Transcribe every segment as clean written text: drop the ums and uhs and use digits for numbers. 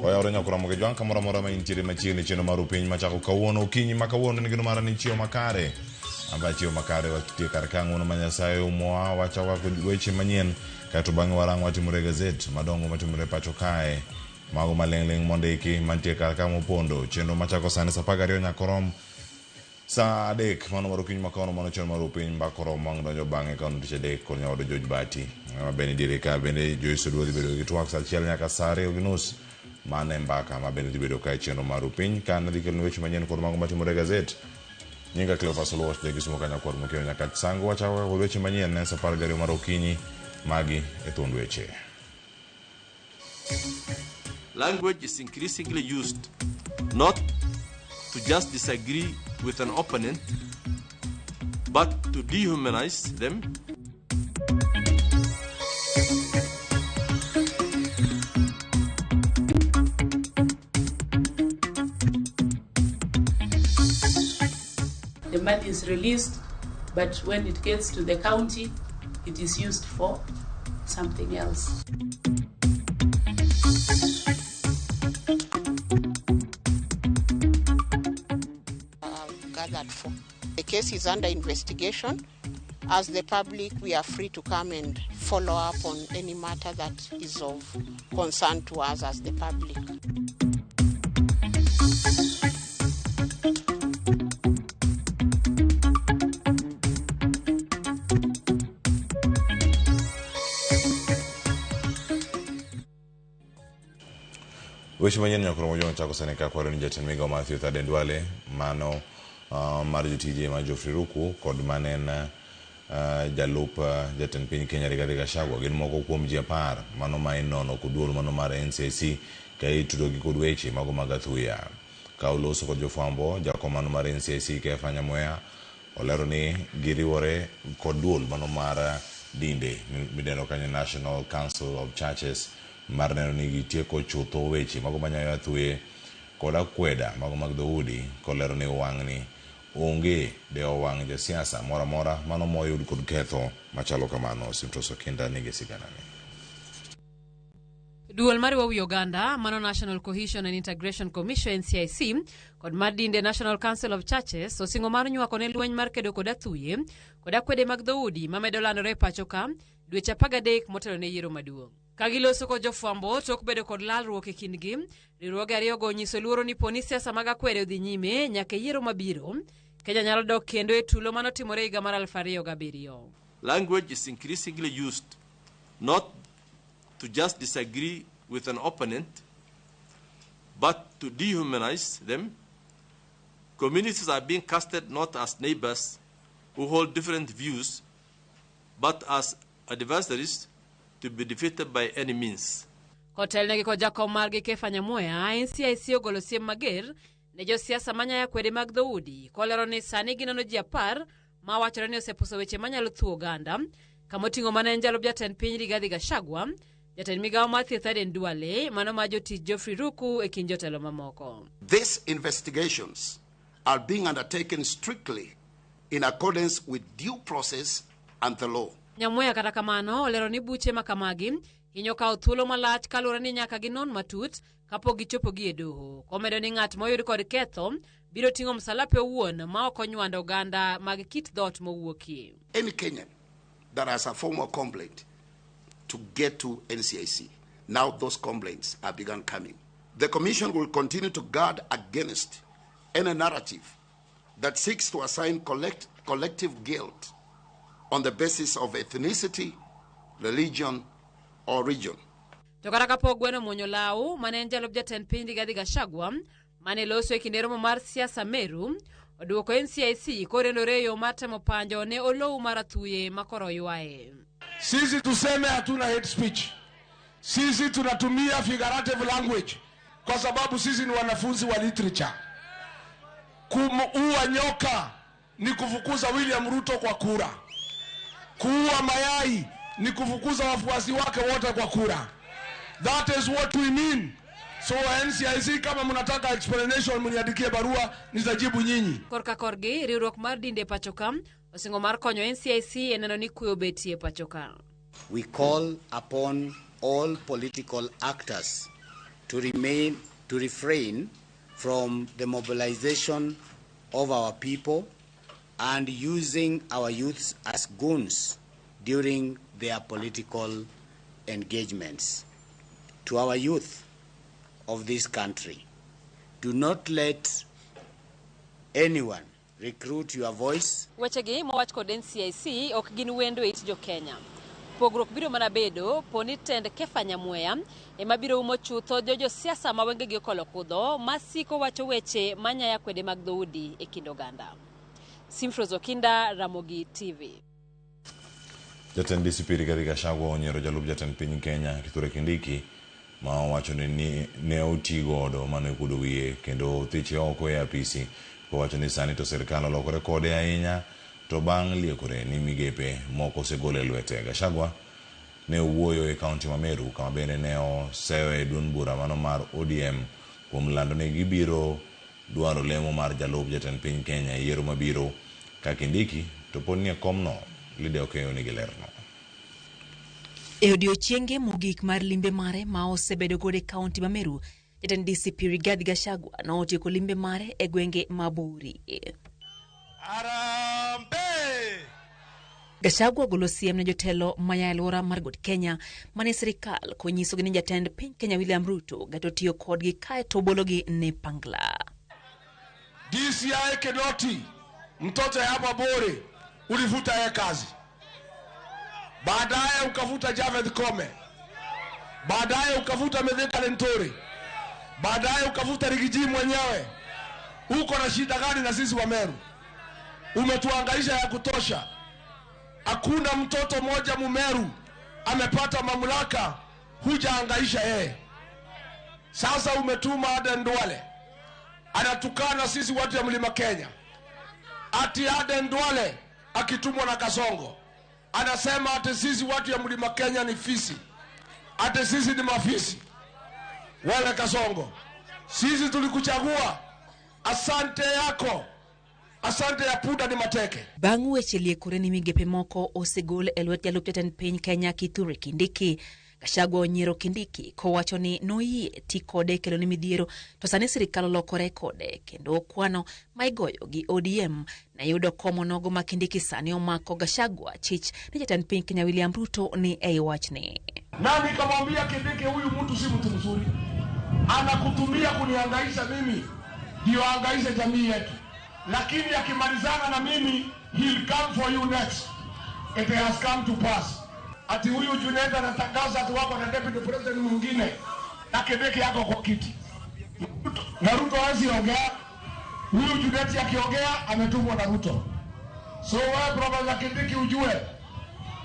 Oyawore nyakora moke jwang' kamoro amora ma intiere machiegni chenro mar upiny machako kawuono okinyi ma kawuono ni geno mara ni chiewo makare. Amba chiewo makare watie kar ka ng'uono ma Nyasaye umowa wachako kod weche manyien kaeto bang'e warang watimore e gazet madongo matimore pacho kae. Mago maling'ling' mondiki mantie kar ka mopondo chenro machako sani saa 12 nyaka orom Saa 3 mano mar okinyi ma kawuono mano chenro mar Upiny Mbaka oromo wang' donjo bang'e kawuono tich adek kod nyawadwa George Bati ma bende diere ka bende Joyce Odua dhi bedo gi twak saa 1 nyaka saa 2:30 mano e mbaka ma bende dhi bedo ka e chenro mar Upiny ka ne dhi kelonu weche manyien kod mago matimore e gazet. Nyinga Cleophas Oluoch ja Kisumo ka nyakwar Mokeo Nyakach Sango wachako ka kod weche manyien ne saa 12 mar okinyi magi e thuond weche. Language is increasingly used not to just disagree with an opponent, but to dehumanize them. The money is released, but when it gets to the county, it is used for something else. Gathered for. The case is under investigation. As the public, we are free to come and follow up on any matter that is of concern to us as the public. Weche manyien nyakoro mojo chako sani ka kwaro ni jatend migawo mar thieth Aden Duale mano mar jotije ma Geoffrey Ruku kod mane en jalup jatend piny Kenya Rigathi Gachagua gin moko kuom ji 10 mano ma inono kod duol mano mar NCIC ka itudogi kod weche mago mag athuya. Ka oloso kod jofwambo, jakom mano mar NCIC Kefa Nyamweya olero ni giriwore kod duol mano mar dinde midendo kanyo National Council of Churches mar neno ni gitieko chutho weche mago manyayo athuye kod akweda mago mag dhoudi kolero ni wang'ni onge dewo wang' jasiasa moro amora mano moyud kod ketho machalo kamano. Simtos Okinda nigi siganani. Duol mariwo wi oganda mano National Cohesion and Integration Commission NCIC kod mar dinde National Council of Churches osingo mar nywako ne lweny mar kedo kod athuye kod akwede mag dhoudi mamedo landore e pacho ka dweche 13 motelo ne yiero maduong'. Ka giloso kod jofwambo tok bedo kod lalruok e kindgi, riwruoge ariyogo onyiso luoro ni poni siasa mag akwede odhi nyime nyaka e yiero mabiro, Kenya nyalo dok kendo e tulo manotimore higa mar 2007. Language is increasingly used not to just disagree with an opponent, but to dehumanize them. Communities are being casted not as neighbors who hold different views, but as adversaries to be defeated by any means. Kotelnegi kod jakom margi Kefa Nyamweya, NCIC ogolo siem mager ne josiasa manyayo akwede mag dhoudi kolero ni sani ginono ji 10 ma wachore ni osepuso weche manyalo thuo oganda kamoting'o mana en jalup jatend piny Rigathi Gachagua, jatend migawo mar thieth Aden Duale, mano ma jotich Geoffrey Ruku e kind jotelo mamoko. These investigations are being undertaken strictly in accordance with due process and the law. Nyamweya kata kamano olero ni buche ma kamagi hinyo kawo thuolo malach kaluwore ni nyaka ginon matut kapok gichopo gi e doho. Komedo ni ng'at moyud kod ketho biro ting'o msalape owuon ma ok onywando oganda mag kit dhoot mowuokie. Any Kenyan that has a formal complaint to get to NCIC. Now those complaints have begun coming. The Commission will continue to guard against any narrative that seeks to assign collective guilt on the basis of ethnicity, religion, or region. To kata kapok gweno omuonyo law mane en jalup jatend piny Rigathi Gachagua mane loso e kinde romo mar siasa Meru oduoko NCIC korendore e yo mar temo panjo ne olowu mar athuye ma koro ywaye. Sisi tuseme hatuna hate speech. Sisi tunatumia figurative language kwa sababu sisi ni wanafunzi wa literature. Kumuua nyoka ni kufukuza William Ruto kwa kura. Kuua mayai ni kufukuza wafuasi wake wote kwa kura. That is what we mean. So NCIC kama mnataka explanation mniandikie barua nitajibu nyinyi. Korka korgi, riwruok mar dinde pacho ka osingo mar konyo NCIC e neno ni kwe obetie pacho ka. We call upon all political actors to refrain from the mobilization of our people and using our youths as goons during their political engagements. To our youth of this country, do not let anyone recruit your voice. Wechegi mowach kod NCIC ok gin wendo e it jo Kenya. Pogruok biro mana bedo poni tend Kefa Nyamweya ema biro umo chutho josiasa ma wengegi okolo kudho masiko wacho weche manyaya kwede mag dhoudi e kind oganda. Simfros Okinda, Ramogi TV. Jatend DCP Rigathi Gachagua onyiero jalup jatend piny Kenya Kithure Kindiki ma owacho ni ne oti godo mano e kuodo wiye kendo thiche oko e apisi kowacho ni sani to sirkal olokore kode ahinya to bang' liekore ni migepe moko osegol e lwete. Gachagua ne owuoyo e kaunti ma Meru kama bende ne oseyo e duond bura mano mar ODM kuom lando ni gibiro dwaro lemo mar jalup jatend piny Kenya e yiero mabiro ka Kindiki to pod nie komno. Lydia Okeyo nigi lerno. E odiochienge mogik mar limbe mare ma osebedo godo e kaunti ma Meru, jatend DCP Rigathi Gachagua notieko limbe mare e gwenge ma Buri. Harambee! Gachagua ogolo siem ne jotelo maya e alwora mar Got Kenya mane sirikal konyisogi ni jatend piny Kenya William Ruto gato tiyo kodgi kae to bologi ne pangla. DCI Kinoti, mtoto ya hapa Bore, ulifuta yeye kazi, baadaye ukafuta Javed Kome, baadaye ukafuta Mithika Linturi, baadaye ukafuta Riggy G mwenyewe. Uko na shida gani na sisi wa Meru? Umetuhangaisha ya kutosha. Hakuna mtoto mmoja Mumeru amepata mamlaka, hujahangaisha yeye. Sasa umetuma Aden Duale anatukana sisi watu ya Mlima Kenya, ati Aden Duale akitumwa na Kasongo anasema ati sisi watu ya Mlima Kenya ni fisi, ati sisi ni mafisi. Wewe Kasongo, sisi tulikuchagua, asante yako, asante ya punda ni mateke. Bang' weche liekore ni migepe moko osegol e lwet jalup jatend piny Kenya Kithure Kindiki, Gachagua onyiero Kindiki kowacho ni noyie ti kode kelo ne midhiero to sani sirikal olokore kode kendo kwano ma igoyo gi ODM ne yudo kom onogo ma Kindiki sani omako. Gachagua chich ni jatend piny Kenya William Ruto ni ei wachni. Na nikamwambia Kindiki, huyu mtu si mtu mzuri, anakutumia kunihangaisha mimi ndio ahangaishe jamii yetu, lakini akimalizana na mimi he'll come for you next. It has come to pass. Ati huyu Junet anatangaza ati wako na deputy president mwingine na Kindiki yako kwa kiti na Ruto hawezi ongea. Huyu Junet akiongea ametumwa na Ruto. So wewe Profesa Kindiki ujue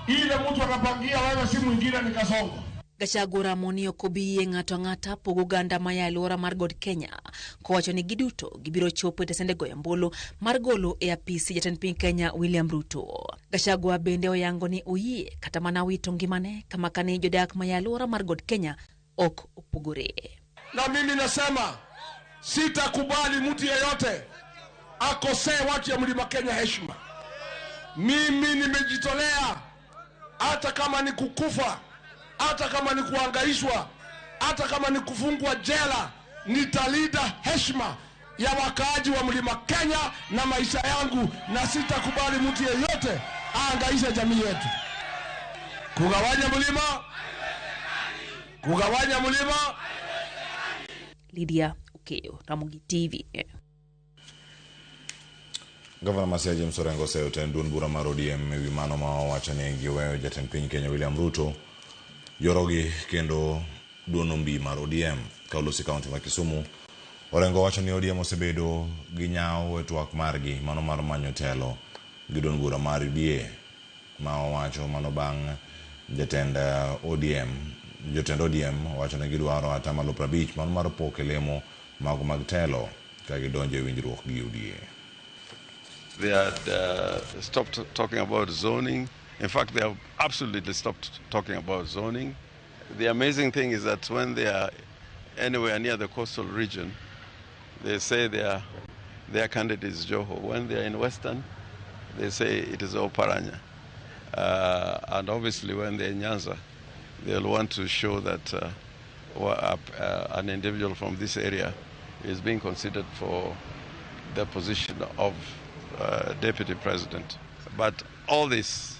ile mtu anapangia wewe si mwingine ni Kasongo. Gachagua oramo ni ok obi yie ng'ato ang'ata pogo oganda maya e alwora mar God Kenya kowacho ni giduto gibiro chopo e tesende goyo ombulu mar golo e apisi jatend piny Kenya William Ruto. Gachagua bende oyango ni oyie kata mana wito ngimane kama kane jodak maya e alwora mar God Kenya ok opogore. Na mimi nasema sitakubali mtu yeyote akosee watu ya Mlima Kenya heshima. Mimi nimejitolea, hata kama ni kukufa, hata kama ni kuhangaishwa, hata kama ni kufungwa jela, nitalinda heshima ya wakaaji wa Mlima Kenya na maisha yangu, na sitakubali mtu yeyote ahangaishe jamii yetu. Kugawanya mlima, kugawanya mlima. Lydia Okeyo, Ramogi TV. Gavana ma Siaya James Orengo oseyo tend duond bura mar ODM ewi mano ma owacho ni giweyo jatend piny Kenya William Ruto yorogi kendo duono mbi mar ODM. Ka olosi kaunti ma Kisumu, Orengo wacho ni ODM osebedo gi nyawo e twak margi mano mar manyo telo gi duond bura mar UDA ma owacho mano bang' jatend ODM jotend ODM wacho ni gidwaro atamalo 50 mano mar pok e lemo mago mag telo ka gidonjo e winjruok gi UDA. They had stopped talking about zoning. In fact, they have absolutely stopped talking about zoning. The amazing thing is that when they are anywhere near the coastal region, they say their candidate is Joho. When they are in Western, they say it is Oparanya. And obviously when they're in Nyanza, they'll want to show that An individual from this area is being considered for the position of deputy president. But all these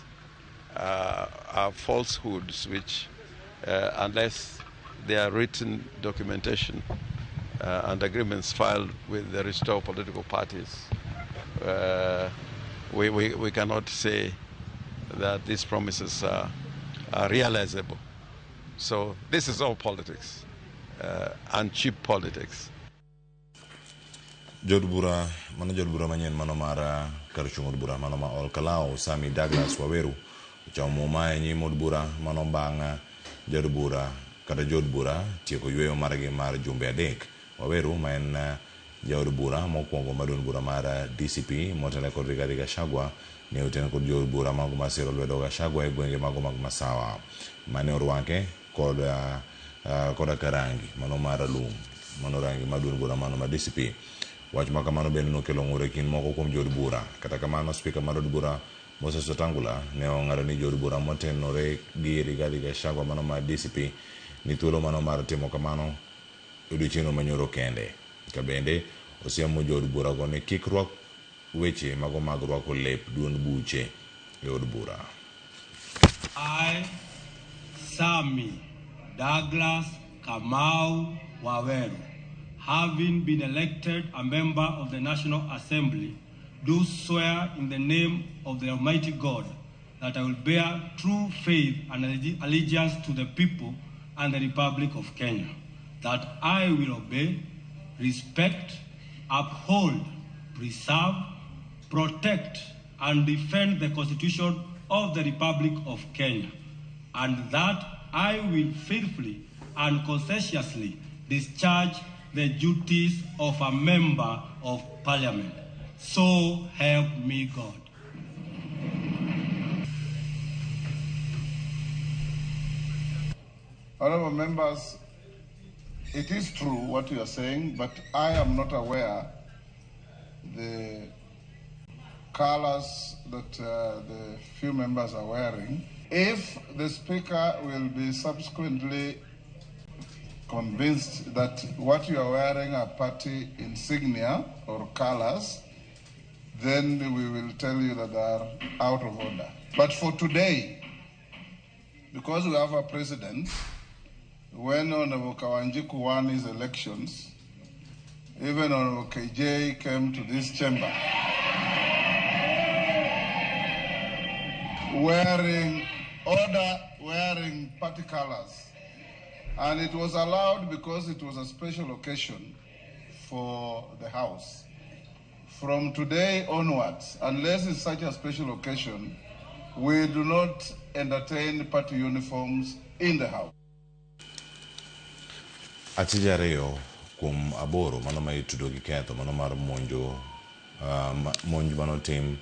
are falsehoods which, unless they are written documentation and agreements filed with the restored political parties, we cannot say that these promises are realizable. So this is all politics and cheap politics. Jood bura mano jood bura manyien mano mar kar chung' od bura mano ma Ol Kalou Sami Douglas Waweru ochamo muma e nyim od bura mano bang' jood bura kata jood bura tieko yweyo margi mar jumbe adek. Waweru ma en jaod bura mokwongo mar duond bura mar DCP motelo kod Rigathi Gachagua ne oten kod jood bura mago masiro lwedo Gachagua e gwenge mago mag Masawa mane orwake kod koda ka rangi mano mar alum mano rangi mar duond bura mano mar DCP. Wach ma kamano bende nokelo ng'ur e kind moko kuom jood bura. Kata kamano, spika mar od bura Moses Wetangula ne ong'ado ni jood bura motenore gi Rigathi Gachagua mano mar DCP ni thuolo mano mar timo kamano odiochieng'no manyoro kende. Ka bende osiemo jood bura go ni kik rwak weche mago mag rwako lep duond buche e od bura. I, Sami Douglas Kamau Waweru, having been elected a member of the National Assembly, do swear in the name of the Almighty God that I will bear true faith and allegiance to the people and the Republic of Kenya, that I will obey, respect, uphold, preserve, protect, and defend the Constitution of the Republic of Kenya, and that I will faithfully and conscientiously discharge the duties of a member of Parliament. So help me God. Honorable members, it is true what you are saying, but I am not aware the colors that the few members are wearing. If the speaker will be subsequently convinced that what you are wearing are party insignia or colors, then we will tell you that they are out of order. But for today, because we have a president, when Honorable Kawanjiku won his elections, even Honorable KJ came to this chamber wearing party colors. And it was allowed because it was a special occasion for the House. From today onwards, unless it's such a special occasion, we do not entertain party uniforms in the House. Achije ariyo kuom aboro mano ma itudo gi ketho mano mar monjo monj manotim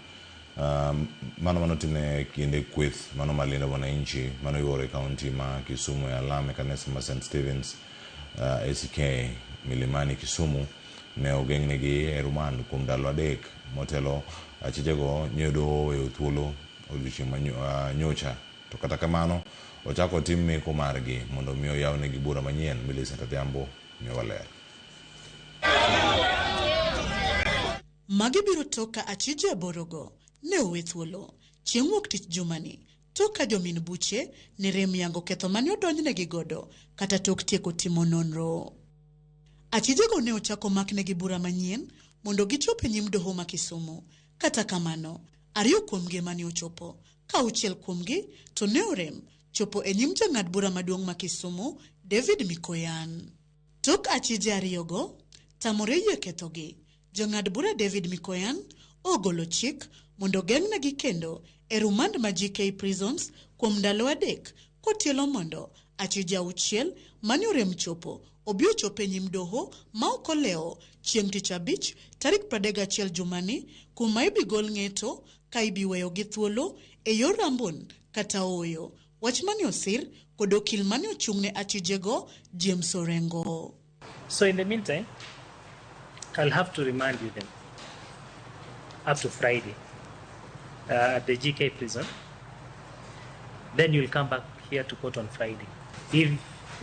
mano manotim e kinde kweth mano mar Linda Mwananchi mano yuoro e kaunti ma Kisumu e alam e kanisa ma St Stevens ACK Milimani Kisumu ne ogeng'negi e remand kuom ndalo adek motelo. Achijego nyodo oweyo thuolo odiochieng' ma nyocha, to kata kamano ochako tim meko margi mondo mi oyawnegi bura manyien. Millicent Adhiambo miyowa ler. Magi biro tok ka achije aborogo ne owe thuolo chieng' wuok tich jumani tok ka jomin buche ne rem yango ketho mane odonjnegi godo kata tok tieko timo nonro. Achijego ne ochako maknegi bura manyien mondo gichop e nyim doho ma Kisumu. Kata kamano, ariyo kuomgi ema ne ochopo, ka auchiel kuomgi to ne orem chopo e nyim jang'ad bura maduong' ma Kisumu, David Mikoyan. Tok achije ariyogo tamore yie kethogi, jang'ad bura David Mikoyan ogolo chik mondo geng'negi kendo e rumand ma GK Prisons kuom ndalo adek kotielo mondo achije auchiel mane orem chopo obi ochop e nyim doho ma ok olewo chieng' tich abich tarik 31 jumani, kuma ibigol ng'eto ka ibiweyogi thuolo e yor ambun kata ooyo. Wach mane osir kod okil mane ochung'ne achijego James Orengo. So in the meantime, I'll have to remand you then up to Friday at the GK prison. Then you'll come back here to court on Friday. If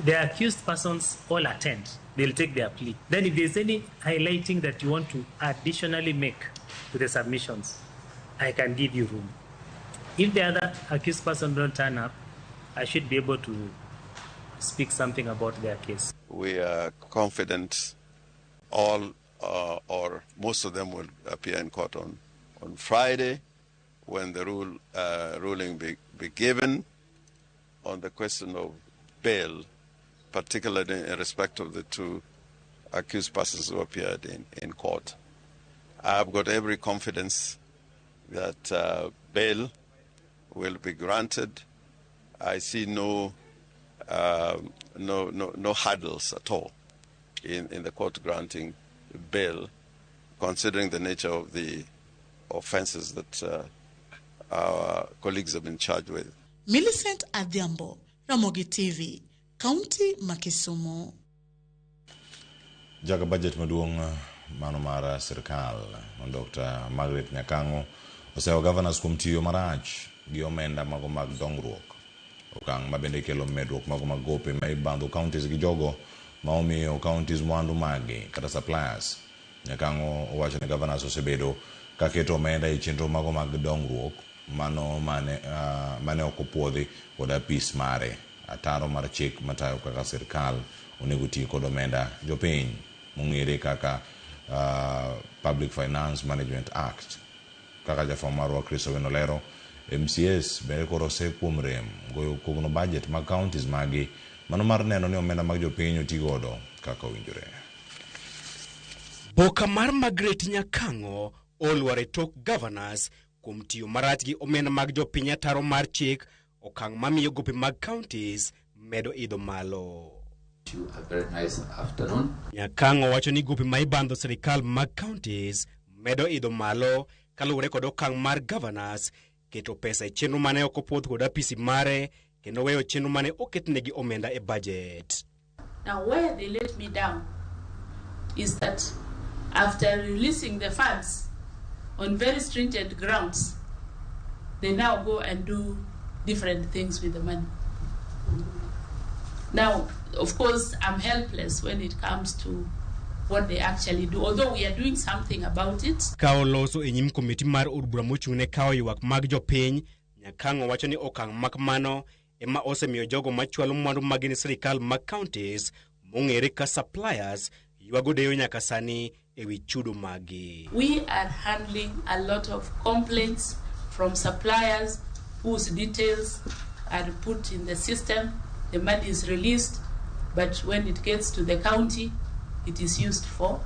The accused persons all attend. They'll take their plea. Then if there's any highlighting that you want to additionally make to the submissions, I can give you room. If the other accused person don't turn up, I should be able to speak something about their case. We are confident all or most of them will appear in court on Friday when the ruling be given on the question of bail, particularly in respect of the two accused persons who appeared in court. I've got every confidence that bail will be granted. I see no hurdles at all in the court granting bail, considering the nature of the offenses that our colleagues have been charged with. Millicent Adhiambo, Ramogi TV, County ma Kisumu. Jaga budget maduong' mano mar sirkal Dr. Margaret Nyakang'o osewa governors kuom tiyo marach gi omenda mago mag dongruok. Okang' ma bende kelo medruok mago mag gope ma ibandho counties gi jogo ma omiyo counties mwandu magi kata suppliers. Nyakang'o owacho ni governors osebedo ka keto omenda e chenro mago mag dongruok mano mane ok opuodhi kod apis mare. Ataro mar chik matayo kaka sirkal onego ti kod omenda jopiny mong'ere kaka Public Finance Management Act. Kaka jafwambo marwa Chris Owino lero, MCS bende koro osekuom rem goyo kogno budget mag counties magi mano mar neno ni omenda mag jopiny otigodo kaka owinjore. Boka mar Margaret Nyakang'o olwar e tok governors kuom tiyo marach gi omenda mag jopiny ataro mar chik, okang' mamiyo gope mag counties medo idho malo. A very nice afternoon. Nyakang'o wacho ni gope ma ibandho sirikal mag counties medo idho malo kaluwore kod okang' mar governors keto pesa e chenro mane ok opuodh kod apisi mare kendo weyo chenro mane oketnegi omenda e budget. Now where they let me down is that after releasing the funds on very stringent grounds, they now go and do different things with the money. Now, of course, I'm helpless when it comes to what they actually do, although we are doing something about it. Ka oloso e nyim komiti mar od bura mochung' ne kawo ywak mag jopiny, Nyakang'o wacho ni okang' mak mano ema osemiyo jogo machwalo mwandu magi ne sirikal mag counties mong'ere ka suppliers ywago deyo nyaka sani ewi chudo magi. We are handling a lot of complaints from suppliers whose details are put in the system. The money is released, but when it gets to the county, it is used for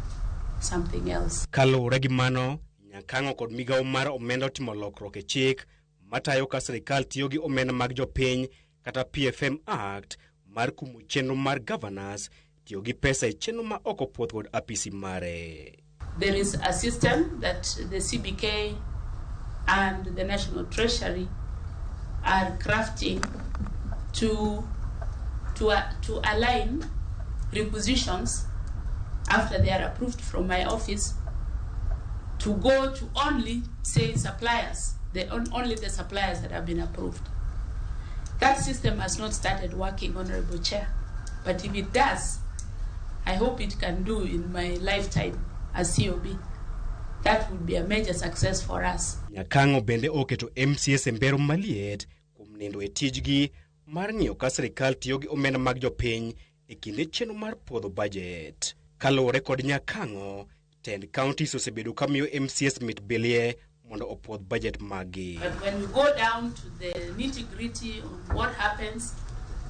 something else. Kaluwore gi mano, Nyakang'o kod migawo mar omenda otimo lokruok e chik matayo ka sirikal tiyo gi omenda mag jopiny kata PFM Act mar kumo chenro mar governors tiyo gi pesa e chenro ma ok opuodh kod apisi mare. There is a system that the CBK and the National Treasury are crafting to align requisitions after they are approved from my office to go to only, say, suppliers, only the suppliers that have been approved. That system has not started working, Honorable Chair, but if it does, I hope it can do in my lifetime as COB. That would be a major success for us. Nyakang'o bende oketo MCS e mbero maliet kuom nindo e tijgi mar ng'iyo ka sirikal tiyo gi omenda mag jopiny e kinde chenro mar puodho budget. Kaluwore kod Nyakang'o, tend counties osebedo ka miyo MCS mit bilie mondo opuodh budget magi. But when we go down to the nitty-gritty on what happens,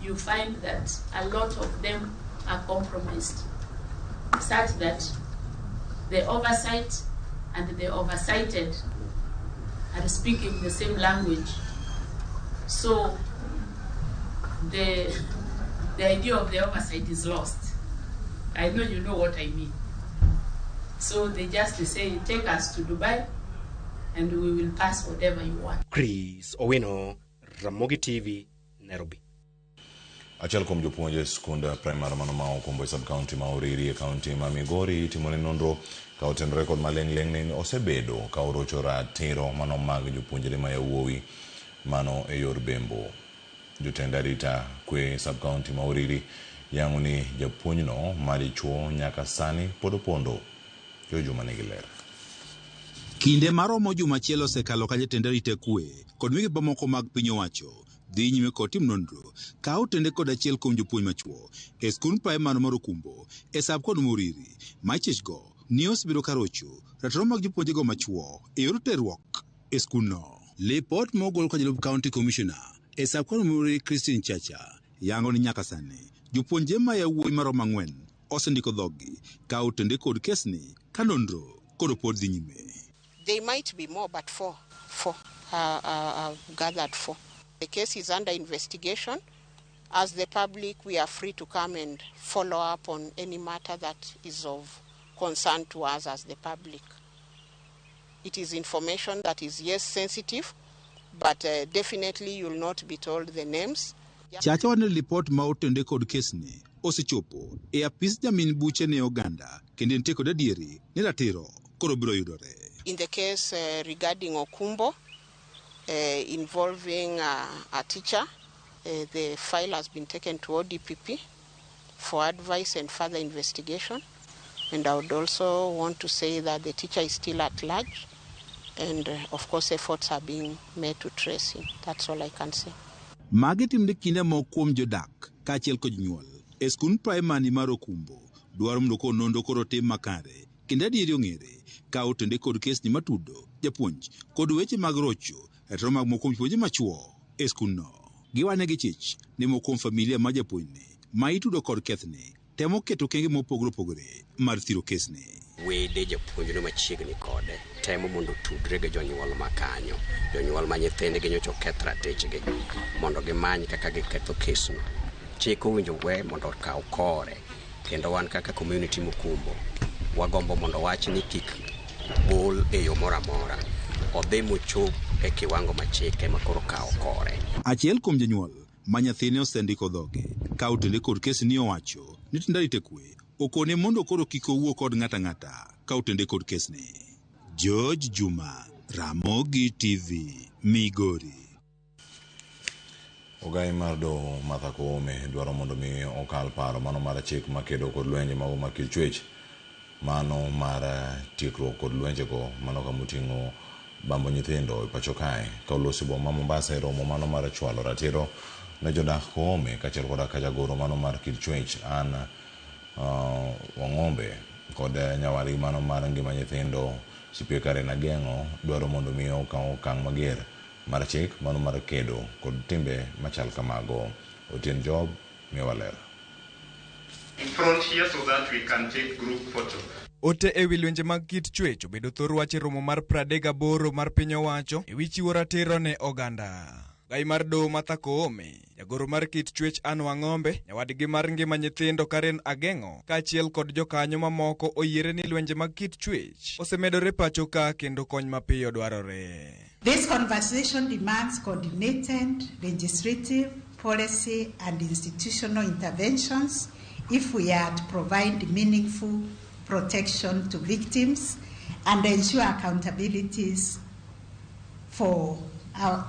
you find that a lot of them are compromised, such that the oversight and the oversighted are speaking the same language. So the idea of the oversight is lost. I know you know what I mean. So they just say, take us to Dubai and we will pass whatever you want. Chris Owino, Ramogi TV, Nairobi. Achiel kuom jopuonj e skund primary mano ma Okombo e sub-county ma Uriri e county ma Migori timone nonro ka otenore kod maling'ling' ni osebedo ka orocho ratiro mano mag jopuonjre ma yawuowi mano e yor bembo. Jotend arita kwe sub county ma Uriri yango ni japuonjno ma dichuo nyaka sani pod opondo. Jojuma nigi ler. Kinde maromo juma achiel osekalo ka jatend arita kwe kod migepe mamoko mag piny owacho dhi nyime kod tim nonro ka otende kod achiel kuom jopuonj machuo e skund praimar mar Okumbo e sub kod Uriri ma ichich go ni osebedo ka rocho ratiro mag jopuonjego machuo e yor terruok e skundno. Lipot mogol ka jalup county commissioner e sub kod Uriri Christine Chacha yango ni nyaka sani jopuonje ma yawuoyi maromo 4 osendiko dhoggi ka otende kod kesni ka nonro koro pod dhi nyime. They might be more, but four are gathered four. The case is under investigation. As the public, we are free to come and follow up on any matter that is of concern to us as the public. It is information that is, yes, sensitive, but definitely you'll not be told the names. Chacha wane lipot ma otende kod kesni osechopo e apis jamin buche ne oganda kendo nitie kod adieri ni ratiro koro biro yudore. In the case regarding Okumbo, involving a teacher, the file has been taken to ODPP for advice and further investigation. And I would also want to say that the teacher is still at large, and of course efforts are being made to trace him. That's all I can say. Magi timre kinde moko kuom jodak kaachiel kod jonyuol e skund praimari mar Okumbo dwaro mondo koro nonro koro tim makare kendo adieri ong'ere ka otende kod kesni matudo japuonj kod weche mag rocho ratiro mag moko kuom jopuonje machuo e skundno. Giwane gi chich ni moko kuom familia mar japuonjni ma itudo kod kethni temo keto okenge mopogore opogore mar thiro kesni. Wede japuonjno machiegni kode temo mondo otudre gi jonyuol ma kanyo, jonyuol ma nyithindgi nyocha oketh ratichgi mondo gimany kaka giketho kesno. Chik owinjo we mondo okaw kore, kendo wan kaka community Mokumbo wagombo mondo wach ni kik bol e yo moro amora, odhi mochop e kiwango ma chik ema koro kawo kore. Achiel kuom jonyuol ma nyathine osendiko dhoge ka otende kod kesni owacho ni tend arita kwe okone mondo koro kik owuo kod ng'ato ang'ata ka otende kod kesni. George Juma, Ramogi TV, Migori. Ogai mar doho Martha Koome dwaro mondo mi okal paro mano mar chik makedo kod lwenje mago mag kit chwech mano mar tiekruok kod lwenjego mano kamoting'o bambo nyithindo e pacho kae. Ka olosi boma ma Mombasa e romo mano mar chwalo ratiro ne jodak Koome kaachiel koda ka jagoro mano mar kit chwech Ann Wang'ombe kod nyawadgi mano mar ngima nyithindo Sipia Karen Ageng'o dwaro mondo mi okaw okang' mager mar chik mano mar kedo kod timbe machal kamago. Otieno Job miyowa ler. In front here so that we can take group photo. Ote ewi lwenje mag kit chwech obedo thor wach e romo mar 38 mar piny owacho ewi chiwo ratiro ne oganda. Gai mar doho Martha Koome, jagoro mar kit chwech Ann Wang'ombe, nyawadgi mar ngima nyithindo Karen Ageng'o, kaachiel kod jokanyo mamoko oyiere ni lwenje mag kit chwech osemedore pacho ka kendo kony mapiyo dwarore. This conversation demands coordinated legislative, policy and institutional interventions if we are to provide meaningful protection to victims and ensure accountabilities for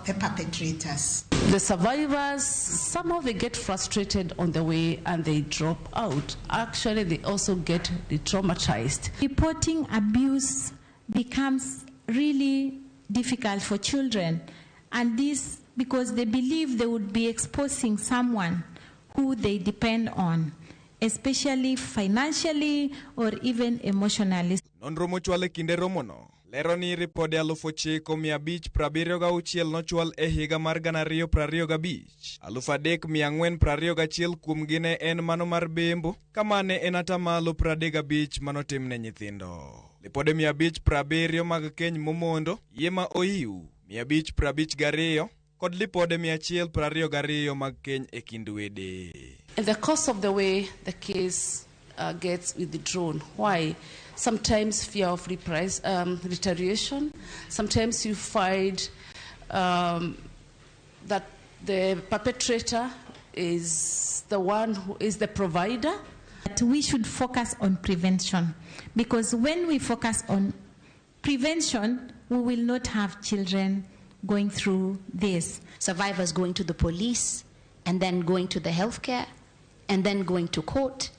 the perpetrators. The survivors, somehow they get frustrated on the way and they drop out. Actually, they also get traumatized. Reporting abuse becomes really difficult for children, and this because they believe they would be exposing someone who they depend on, especially financially or even emotionally. Nonro mochwal e kinde romono lero ni ripode 9576 nochwal e higa mar 2025. 3421 kuomgi ne en mano mar bembo, kama ne en atamalo 35 manotimne nyithindo. Lipode 570 mag keny momondo, yie ma oiw 552 kod lipode 122 mag keny e kind wede. In the course of the way, the case gets withdrawn. Why? Sometimes fear of retaliation. Sometimes you find that the perpetrator is the one who is the provider. But we should focus on prevention, because when we focus on prevention, we will not have children going through this. Survivors going to the police, and then going to the healthcare, and then going to court.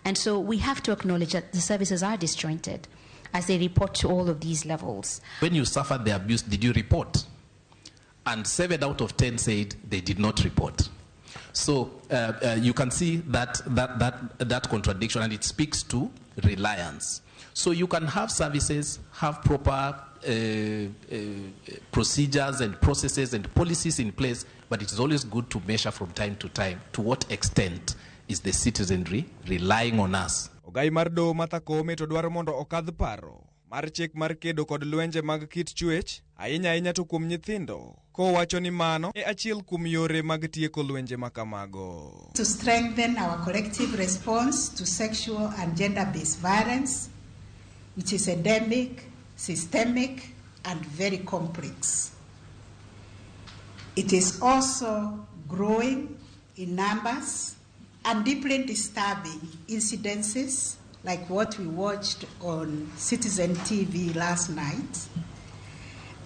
And so we have to acknowledge that the services are disjointed as they report to all of these levels. When you suffered the abuse, did you report? And 7 out of 10 said they did not report. So you can see that contradiction, and it speaks to reliance. So you can have services, have proper procedures and processes and policies in place, but it is always good to measure from time to time to what extent is the citizenry relying on us. Ogai mar doho Martha Koome to dwaro mondo okadh paro mar chik mar kedo kod lwenje mag kit chwech, ahinya ahinya to kuom nyithindo, kowacho ni mano e achiel kuom yore mag tieko lwenje makamago. To strengthen our collective response to sexual and gender-based violence, which is endemic, systemic, and very complex. It is also growing in numbers and deeply disturbing incidences like what we watched on Citizen TV last night,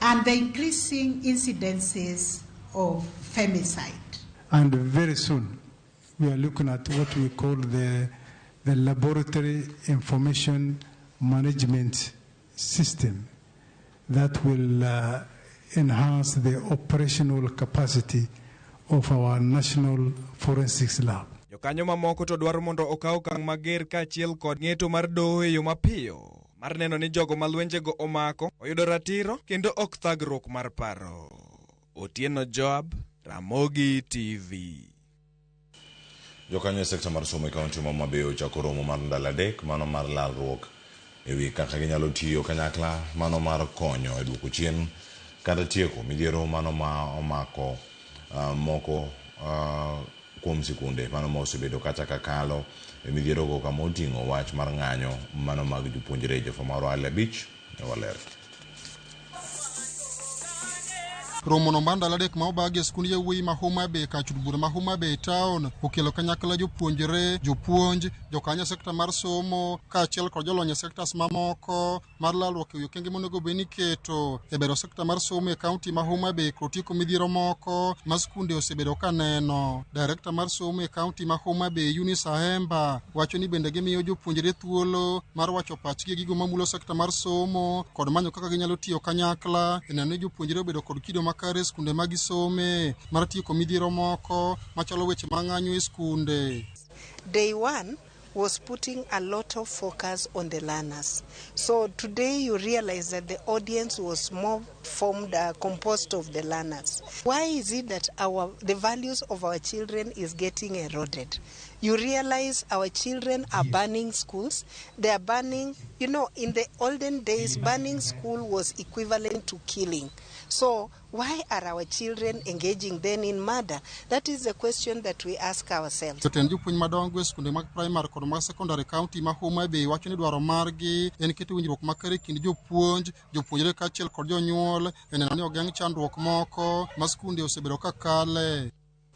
and the increasing incidences of femicide. And very soon, we are looking at what we call the laboratory information management system that will enhance the operational capacity of our national forensics lab. Jokanyo mamoko to dwaro mondo okaw okang' mager kaachiel kod ng'eto mar doho e yo mapiyo mar neno ni jogo ma lwenjego omako oyudo ratiro kendo ok thagruok mar paro. Otieno Joab, Ramogi TV. Jokanyo e sekta mar somo e kaunti ma Homa Bay ochako romo mar ndalo 3 mano mar lalruok ewi kaka ginyalo tiyo kanyakla mano mar konyo e duoko chien kata tieko midhiero mano ma omako moko kuom sikunde mano ma osebedo kata kakalo e midhierogo kama oting'o wach mar ng'anyo mano mag jopuonjre. Jofwamb Arua Abich waler. Romono mar ndalo 3 ma obagi e skund yawuoyi ma Homa Bay kar chud bura ma Homa Bay town okelo kanyakla jopuonjre, jopuonj, jokanyo e sekta mar somo kaachiel kod jolony e sektas mamoko mar lalruok ewi okenge monego bed ni iketo e bero sekta mar somo e kaunti ma Homa Bay kod tieko midhiero moko ma skunde osebedo ka neno. Direkta mar somo e kaunti ma Homa Bay Eunice Ahemba wacho ni bende gimiyo jopuonjre thuolo mar wacho pachgi e gigo mamulo sekta mar somo kod manyo kaka ginyalo tiyo kanyakla e neno ni jopuonjre obedo kod kido makare e skunde ma gisome mar tieko midhiero moko machalo weche ma ng'anyo e skunde. Day one was putting a lot of focus on the learners. So today you realize that the audience was more formed, composed of the learners. Why is it that the values of our children is getting eroded? You realize our children are burning schools. They are burning, you know, in the olden days, burning school was equivalent to killing. So why are our children engaging then in murder? That is the question that we ask ourselves. Jotend jopuonj madongo e skunde mag primary kod mag secondary county ma Homa Bay wacho ni dwaro margi en keto winjruok makare e kind jopuonj, jopuonjre kaachiel kod jonyuol e neno ni ogeng' chandruok moko ma skunde osebedo ka kale.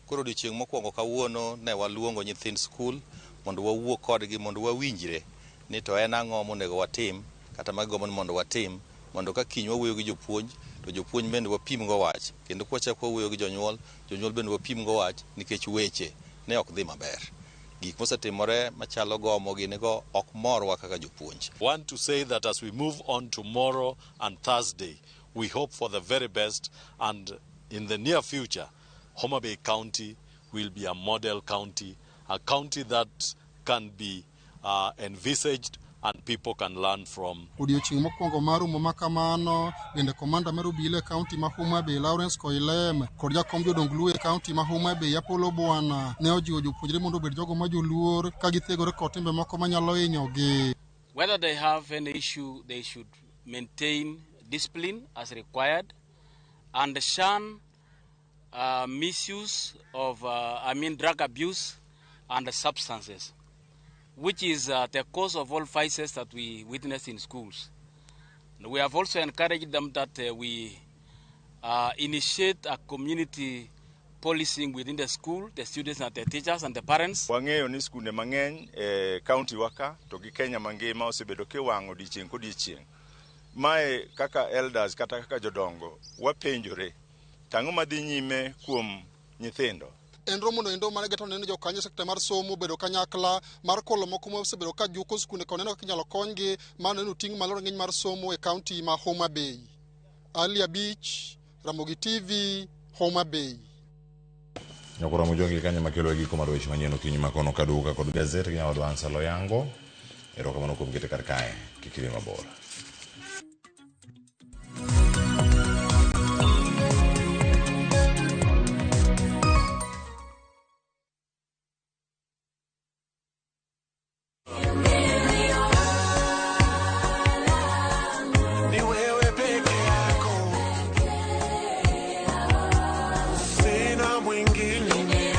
Koro odiochieng' mokwongo kawuono ne waluongo nyithind skul mondo wawuo kodgi mondo wawinjre ni to en ang'o monego watim kata magigombo ni mondo watim mondo ka kiny wawuoyo gi jopuonj to jopuonj bende wapim go wach kendo kwachako wawuoyo gi jonyuol, jonyuol bende wapim go wach nikech weche ne ok dhi maber. Gik mosetimore machalo gomo gini go ok morwa kaka jopuonj. Want to say that as we move on tomorrow and Thursday, we hope for the very best, and in the near future, Homa Bay County will be a model county, a county that can be envisaged and people can learn from. Odiochieng' mokwongo mar romo ma kamano bende komanda mar obila e kaunti ma Homa Bay Lawrence Koilem kod jakom jodong Luo e kaunti ma Homa Bay Apollo Bwana ne ojiwo jopuonjre mondo obed jogo ma joluor ka githegore kod timbe moko manyalo hinyogi. Whether they have any issue, they should maintain discipline as required and shun misuse of drug abuse and substances, which is the cause of all vices that we witness in schools. And we have also encouraged them that we initiate a community policing within the school, the students and the teachers and the parents. Wang'eyo ni skunde mang'eny e kaunti wa ka to gi Kenya mangima osebedo kiwang'o odiechieng' kodiechieng'. Mae kaka elders kata kaka jodongo wapenjore tang'o madhi nyime kuom nyithindo. En romono endo mane geto neno jokanyo sekta mar somo bedo kanyakla mar kolo moko mosebedo ka juko skunde kod neno kaka inyalo konygi mar neno ting' malo rang'iny mar somo e kaunti ma Homa Bay. Ali Abich, Ramogi TV, Homa Bay. Nyakora Mujongi kanyo makelo e giko mar weche manyien okinyi ma kono kaduka kod gazet gi nyawadwa Ansel Oyango. Erokamano kuom kete kar kae. Kik idhi mabor. Ni wewe peke yako, sina mwingine.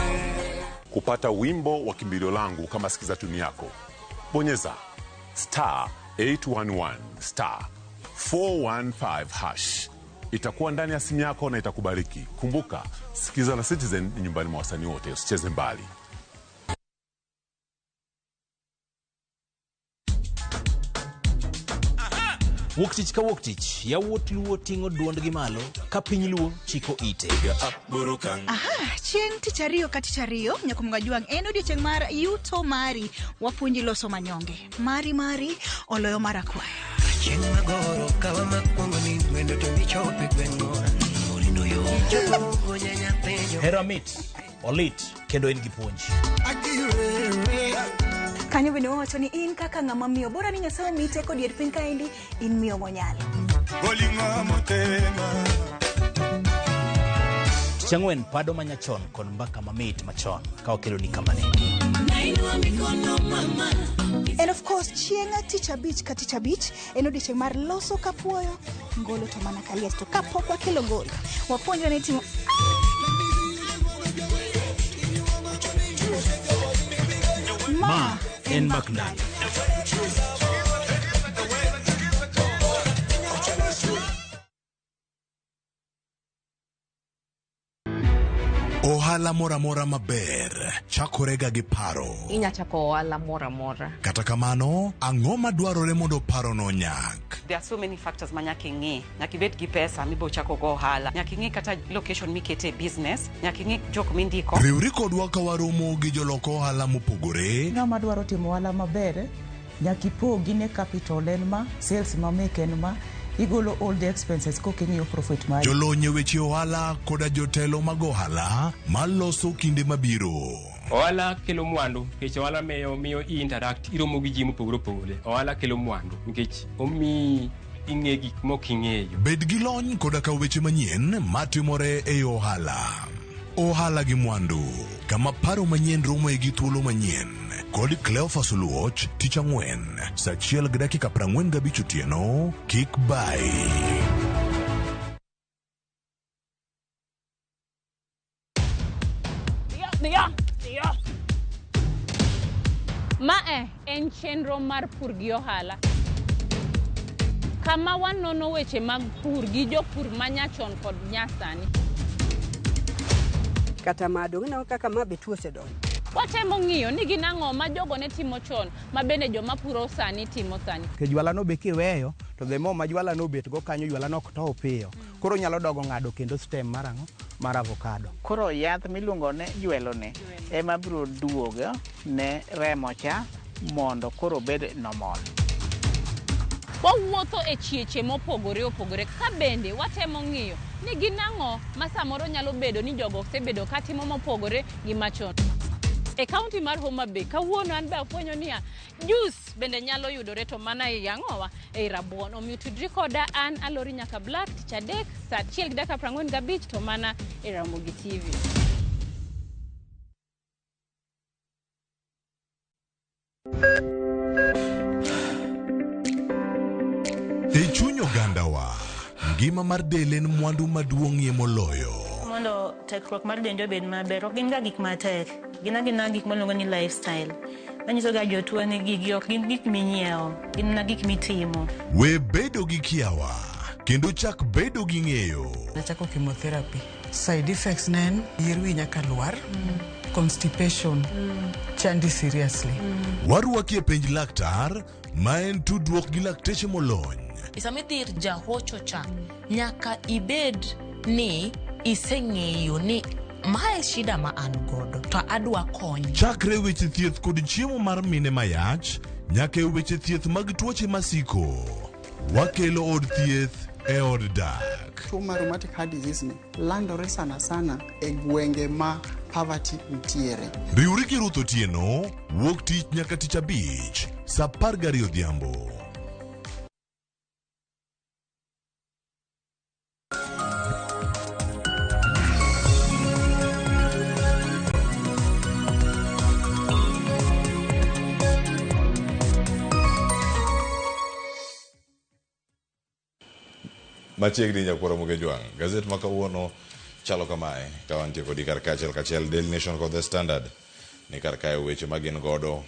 Kupata wimbo wa kimbilio langu kama sikiza tuni yako, bonyeza star 811 star 415 hash. Itakuwa ndani ya simu yako na itakubariki. Kumbuka, sikiza na Citizen ni nyumbani mwa wasanii wote, usicheze mbali. Wuok tich ka wuok tich, yawuot Luo ting'o duondgi malo ka piny Luo chiko ite. Aha, chieng' tich ariyo ka tich ariyo nyakumga jwang' en odiochieng' mar yuto mari wapuonji loso manyonge mari mari oloyo mar akwaya. Chieng' magoro kawa makwongo ni wendo to michope gweng'wa orindo yo chopo nyanya penjo Hera mit, olit kendo en gi puonj. Kanyo bende wawacho ni in kaka ng'ama miyo bora ni Nyasaye omiyi teko dier piny kaendi in miyo monyalo. Tich ang'wen pado manyachon kod mbaka mamit machon ka wakeloni kamane. And of course chieng' tich abich ka tich abich en odiochieng' mar loso kapuoyo ngolo to mana kaliech to kapok wakelo ngolo wapuonjre ni timo Ma en Mbak Ndalo. Ohala moro amora maber chakorega gi paro. Inya chako ohala moro amora. Kata kamano, ang'o madwarore mondo parono onyak? There are so many factors ma nyaka ing'i. Nyaka ibed gi pesa mibo chako go ohala. Nyaka ing'i kata location mikete business. Nyaka ing'i jok mindiko. Riwri kodwa ka waromo gi jolok ohala mopogore Ng'ama dwaro timo ohala maber nyaka ipogi ne capital en ma, sales ma meke en ma, igolo all the expenses koka ing'iyo profit mari. Jolony e weche ohala koda jotelo mag ohala maloso kinde mabiro. Ohala kelo mwandu nikech ohala miyo miyo i interact iromo gi ji mopogore opogore. Ohala kelo mwandu nikech omiyi ing'e gik mok ing'eyo. Bed gi lony koda ka weche manyien matimore e ohala. Ohala gi mwandu, kama paro manyien romoe gi thuolo manyien. Kod Cleophas Oluoch, tich ang'wen, saa achiel gi dakika 45 otieno, kik bayi. Mae en chenro mar pur gi ohala kama wanono weche mag pur gi jopur manyachon kod nyasani. Kata ma dong' ineno kaka ma be tuo osedonjo. Watemo ng'iyo ni gin ang'o ma jogo ne timo chon ma bende joma puro sani timo sani. Ke jwala no be kiweyo to the more ma jwala no obet go kanyo jwala no ok tow piyo. Koro nyalo dogo ng'ado kendo stem mar ang'o mar avocado. Koro yath miluongo ni jwelo ni ema biro duogo ne remo cha mondo koro obed normal. Wawuotho e chieche mopogore opogore ka bende watemo ng'iyo ni gin ang'o ma samoro nyalo bedo ni jogo osebedo katimo mopogore gi machon. E kaunti mar Homa Bay, kawuono an be afwenyo niya, juice bende nyalo yudore to mana ei ang'owa, ei rabuon. Omiyo tudri koda an Alori Nyaka Black tich adek saa achiel gi dakika 45 to mana e Ramogi TV. E chuny ogandawa, ngima mar del en mwandu maduong'ie moloyo. Mondo tekruok mar dendi obed maber, ok gin ga gik matek. Gin agina gik miluongo ni lifestyle. Manyiso ga jotuo ni gigi ok gin gik minyiewo, gin mana gik mitimo. We bedo gi kiawa kendo chak bedo gi ng'eyo. Nachako chemotherapy. Side effects ne en yier wi nyaka lwar, constipation, chandi seriously. Warwaki e penj laktar ma en tudruok gi lakteche molony. Sama idhi ir jahocho cha, nyaka ibed ni iseng'eyo ni Mae shida ma an godo to adwa kony. Chakre weche thieth kod chiemo mar mine mayach nyaka e weche thieth mag tuoche masiko. Wakelo od thieth e od dak. Tuo mar rheumatic heart disease ni landore sana sana e gwenge ma poverty nitiere. Riwri gi Ruth Otieno wuok tich nyaka tich abich saa 12 odhiambo. Machiegni nyakwara Mugejwang'. Gazet ma kawuono chalo kamae ka wantie kodi kar kaachiel kachiel Daily Nation kod The Standard ni kar kae weche ma gin godo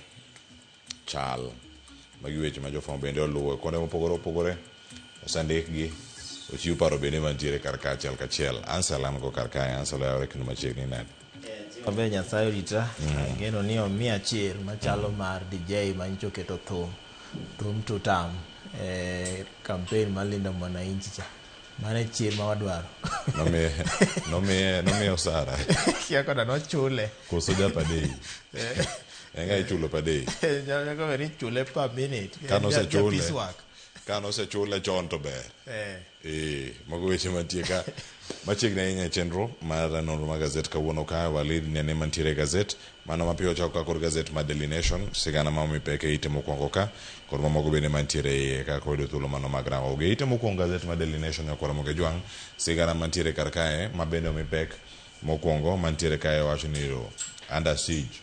chal. Magi weche ma jofwambo bende oluwo e kuonde mopogore opogore osendikgi ochiw paro bende mantiere kar kaachiel kachiel. Ansel an go kar kae, Ansel oyawore kendo machiegni nade? Maber Nyasaye orita. Ageno ni omiya chir machalo mar DJ manyicho oketo thum. Thum to tam e campaign mar Linda Mwananchi cha. Mano e chir ma wadwaro. Nomiye nomiye nomiye osara. Kia koda nochule. Koso ja padei. En ga ichulo padei. Nyaka bed ni ichule per minute. Kano Ja- ja osechule. piecework. Kano osechule chon to ber. Eh. Eh, mago weche mantie ka machiegni ahinya e chenro mar nonro mar gazet kawuono ka Walid nene mantiere e gazet mano mapiyo chako ka kod gazet mar Daily Nation sigana ma omi pek e ite mokwongo ka kod mamoko bende mantiere e iye ka koyudo thuolo mano mag rango gi ite mokwongo gazet mar Daily Nation nyakwara Mogejwang' sigana mantiere kar kae ma bende omi pek mokwongo mantiere kae wacho ni ro under siege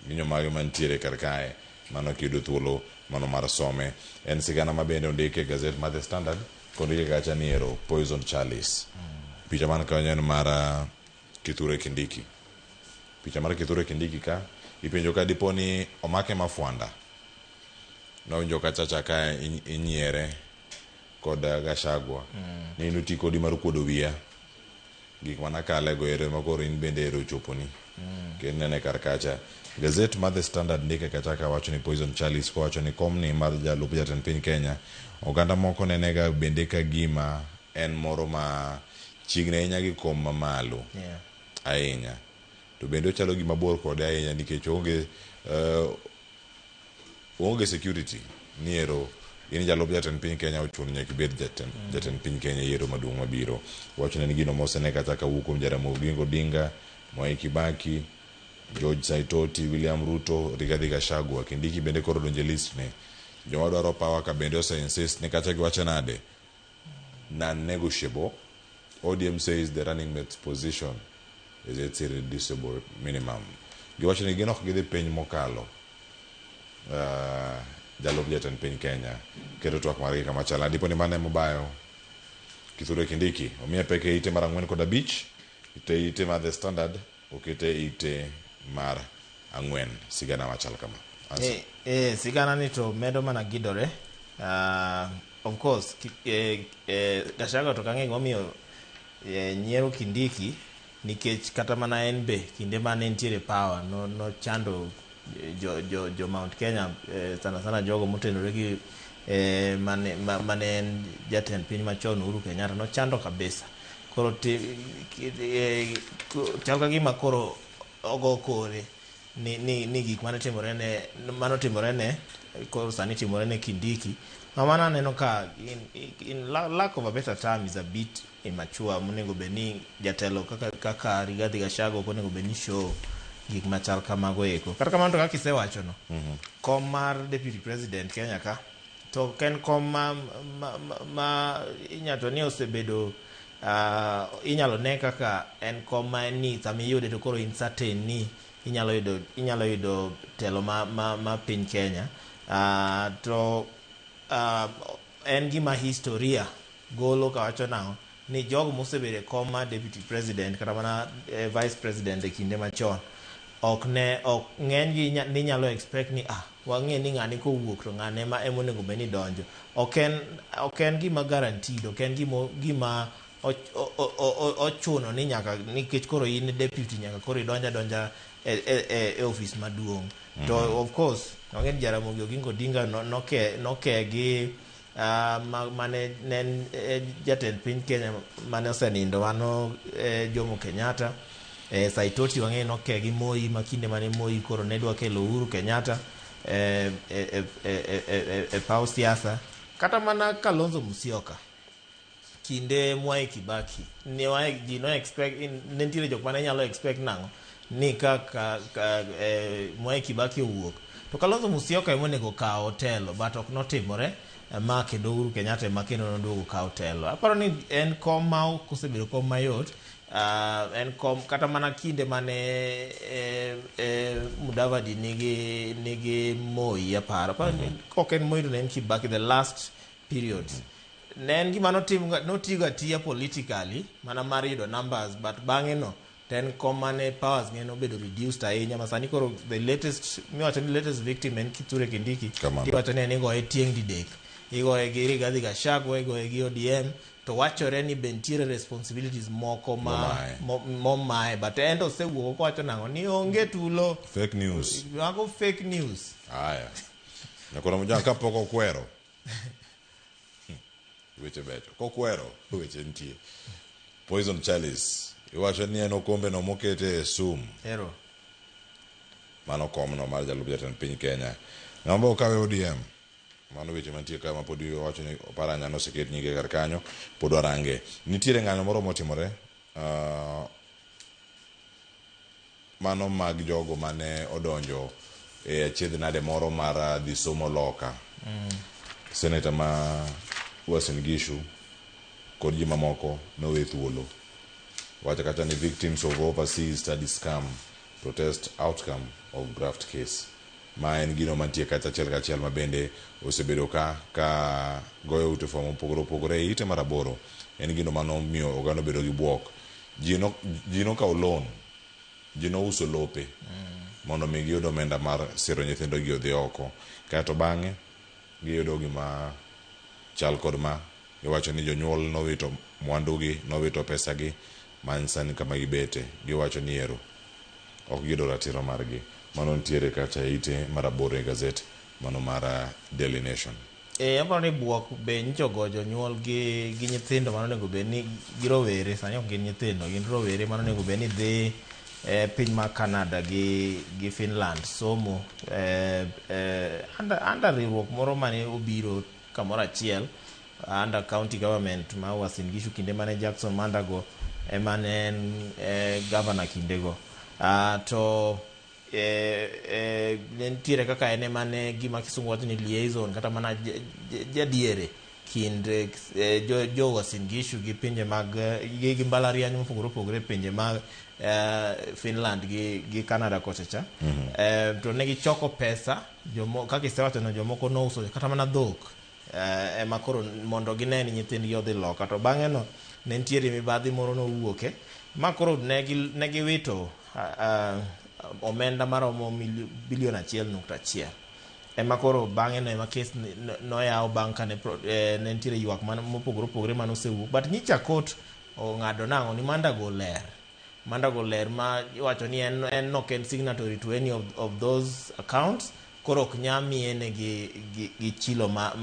Winyo mage mantiere kar kae mano kiyudo thuolo mano mar some. En sigana ma bende ondik e gazet mar The Standard kondike kacha ni ero Poison Chalice. Picha man kanyo en mar ah, Kithure Kindiki. Picha mar Kithure Kindiki ka ipenjo ka dipo ni omake mafwanda. Nawinjo kacha cha ka inyiere kod ah, Gachagua ni nuti kodi mar kuodo wiya. Gik mane akale go ero ema koro in bende ero ochoponi. Kendo nene kar kacha. Gazet mar The Standard ndike kacha ka wacho ni Poison Chalice kowacho ni komni mar jalup jatend piny Kenya oganda moko nenega bende ka gima en moro ma chiegni ahinya gi kom mamalo ahinya. To bende ochalo gima bor kode ahinya nikech oonge Oonge security ni ero in jalup jatend piny Kenya ochuno nyaka ibed jatend, jatend piny Kenya e yiero maduong' mabiro. Wachone ni gino mosene kata kawuok kuom Jaramogi Oginga Odinga, Mwai Kibaki, George Saitoti, William Ruto, Rigathi Gachagua. Kindiki bende koro odonjo e list ni. Joma dwaro power ka bende ose insist ni kata giwacho nade, non-negotiable. ODM says the running mate's position is its irreducible minimum. Giwacho ni gin ok gidhi piny mokalo jalup jatend piny Kenya keto twak margi kama chal. Dipo ni mano emobayo Kithure Kindiki omiye pek e ite mar 4 kod 5 ite ite mar The Standard okete e ite mar 4 sigana machal kama. Answer. Sigana ni to medo mana gidore. Of course, Gachagua to kang'e gimomiyo nyiero Kindiki nikech kata mana en be kinde mane entiere power nochando jo Mount Kenya, sana sana jogo motenore gi mane en jatend piny machon Uhuru Kenyatta nochando kabisa. Koro chal ka gima koro ogo kore ni gik mane timore ne manotimore ne koro sani timore ne Kindiki. Ma mano aneno ka in lack of a better term is a bit immature monego bed ni jatelo kaka Rigathi Gachagua ok onego bed ni show gik machal kamago eko. Kata kamano to kaka isewacho no, kom mar deputy president Kenya ka to ok en kom ma inyalo ni osebedo inyalo ne kaka en kom ma ni sama iyude to koro in certain ni inyalo yudo telo ma piny Kenya. To en gima historia golo kawacho nang'o ni jogo mosebedo e kom mar deputy president kata mana vice president e kinde machon ok ne ok ng'eny gi ninyalo expect ni wang'e ni ng'ani kowuok to ng'ane ema onego bed ni donjo. Ok en gima guaranteed, ok en gima ochuno ni nyaka nikech koro in deputy nyaka koro idonj adonja e ofis maduong'. To of course wang'e ni Jaramogi Oginga Odinga noke gi Mane ne en jatend piny Kenya mane osenindo mano Jomo Kenyatta. Saitoti wang'eyo noke gi Moi ma kinde mane Moi koro ne dwa kelo Uhuru Kenyatta e paw siasa. Kata mana Kalonzo Musyoka kinde Mwai Kibaki ne ji no expect, ne nitiere jok mane nyalo expect nang'o ni ka Mwai Kibaki owuok to Kalonzo Musyoka ema onego kaw telo, but ok notimore ma kendo Uhuru Kenyatta ema kendo noduogo kaw telo. Aparo ni en kom ma ok osebedo kom mayot. En kom kata mana kinde mane Mudavadi nigi Moi, aparo ni ok en Moi to ne en Kibaki, the last period ne en gima notigo atiya politically mana mar yudo numbers, but bang'e no to en kom mane powers ne obedo reduced ahinya ma sani koro the latest miwacho ni latest victim en Kithure Kindiki. Kamano. Iwacho ni en igoye tieng' didek, igoye gi Rigathi Gachagua, igoye gi ODM, to wachore ni be nitiere responsibilities moko ma Momaye. Momaye, but en to osewuok kowacho nang'o ni onge tulo. Fake news. Mago fake news. Haya. Nyakoro Mojang kapok okwero. Weche becho. Kokwero, weche nitie. Poison Chalice. Iwacho ni en okombe no mokete e sum. Ero. Mano komno mar jalup jatend piny Kenya. Ng'ama okawe ODM. Mano weche mantie ka ma pod iwacho ni Oparanya noseket nyinge kar kanyo, pod warange. Nitiere ng'anyo moro motimore. Mano mag jogo mane odonjo e achiedh nade moro mar dhi somo loka. Seneta ma Uasin Gishu kod ji mamoko nowe thuolo. Wacho kacha ni victims of overseas study scam protest outcome of graft case. Ma en gino mantie kacha achiel kachiel ma bende osebedo ka goyo ute fwambo mopogore opogore e ite mar 8. En gino manomiyo oganda obedo gi buok. Ji nokawo loan, ji nouso lope mondo mi giyud omenda mar siro nyithindo gi odhi oko. Kaeto bang'e giyudo gima chal kod ma iwacho ni jonyuol nowito mwandugi, nowito pesagi, man sani kama gibete. Giwacho ni ero ok giyudo ratiro margi. Mano nitiere kacha e ite mar 8 e gazet mano mar Daily Nation. Aparo ni buok be nyocha ogo jonyuol gi nyithindo mano onego bed ni gi rowere, sani ok gin nyithindo, gin rowere mano onego bed ni dhi piny mar Canada gi Finland somo under riwruok moro mane obiro kamoro achiel under county government ma Uasin Gishu kinde mane Jackson Mandago ema ne en governor kindego. To ne nitiere kaka en ema ne gima kisungu wacho ni liaison kata mana jadiere kind jo Uasin Gishu gi pinje mag gi mbalariany mopogore opogore, pinje mag Finland gi Canada kocha cha. To ne gichoko pesa, kaka isewacho no, jomoko nouso kata mana dhok ema koro mondo gine ni nyithindgi odhi loka. To bang'e no ne nitiere mibadhi moro nowuoke ma koro ne giwito omenda maromo bilion 1.1. Ema koro bang'e no ema kes noyaw bang' ka ne nitiere ywak mopogore opogore mane osewuok. But nyicha court ong'ado nang'o ni Mandago ler. Mandago ler ma iwacho ni en ok en signatory to any of those accounts, koro ok nyal miye gi chilo mar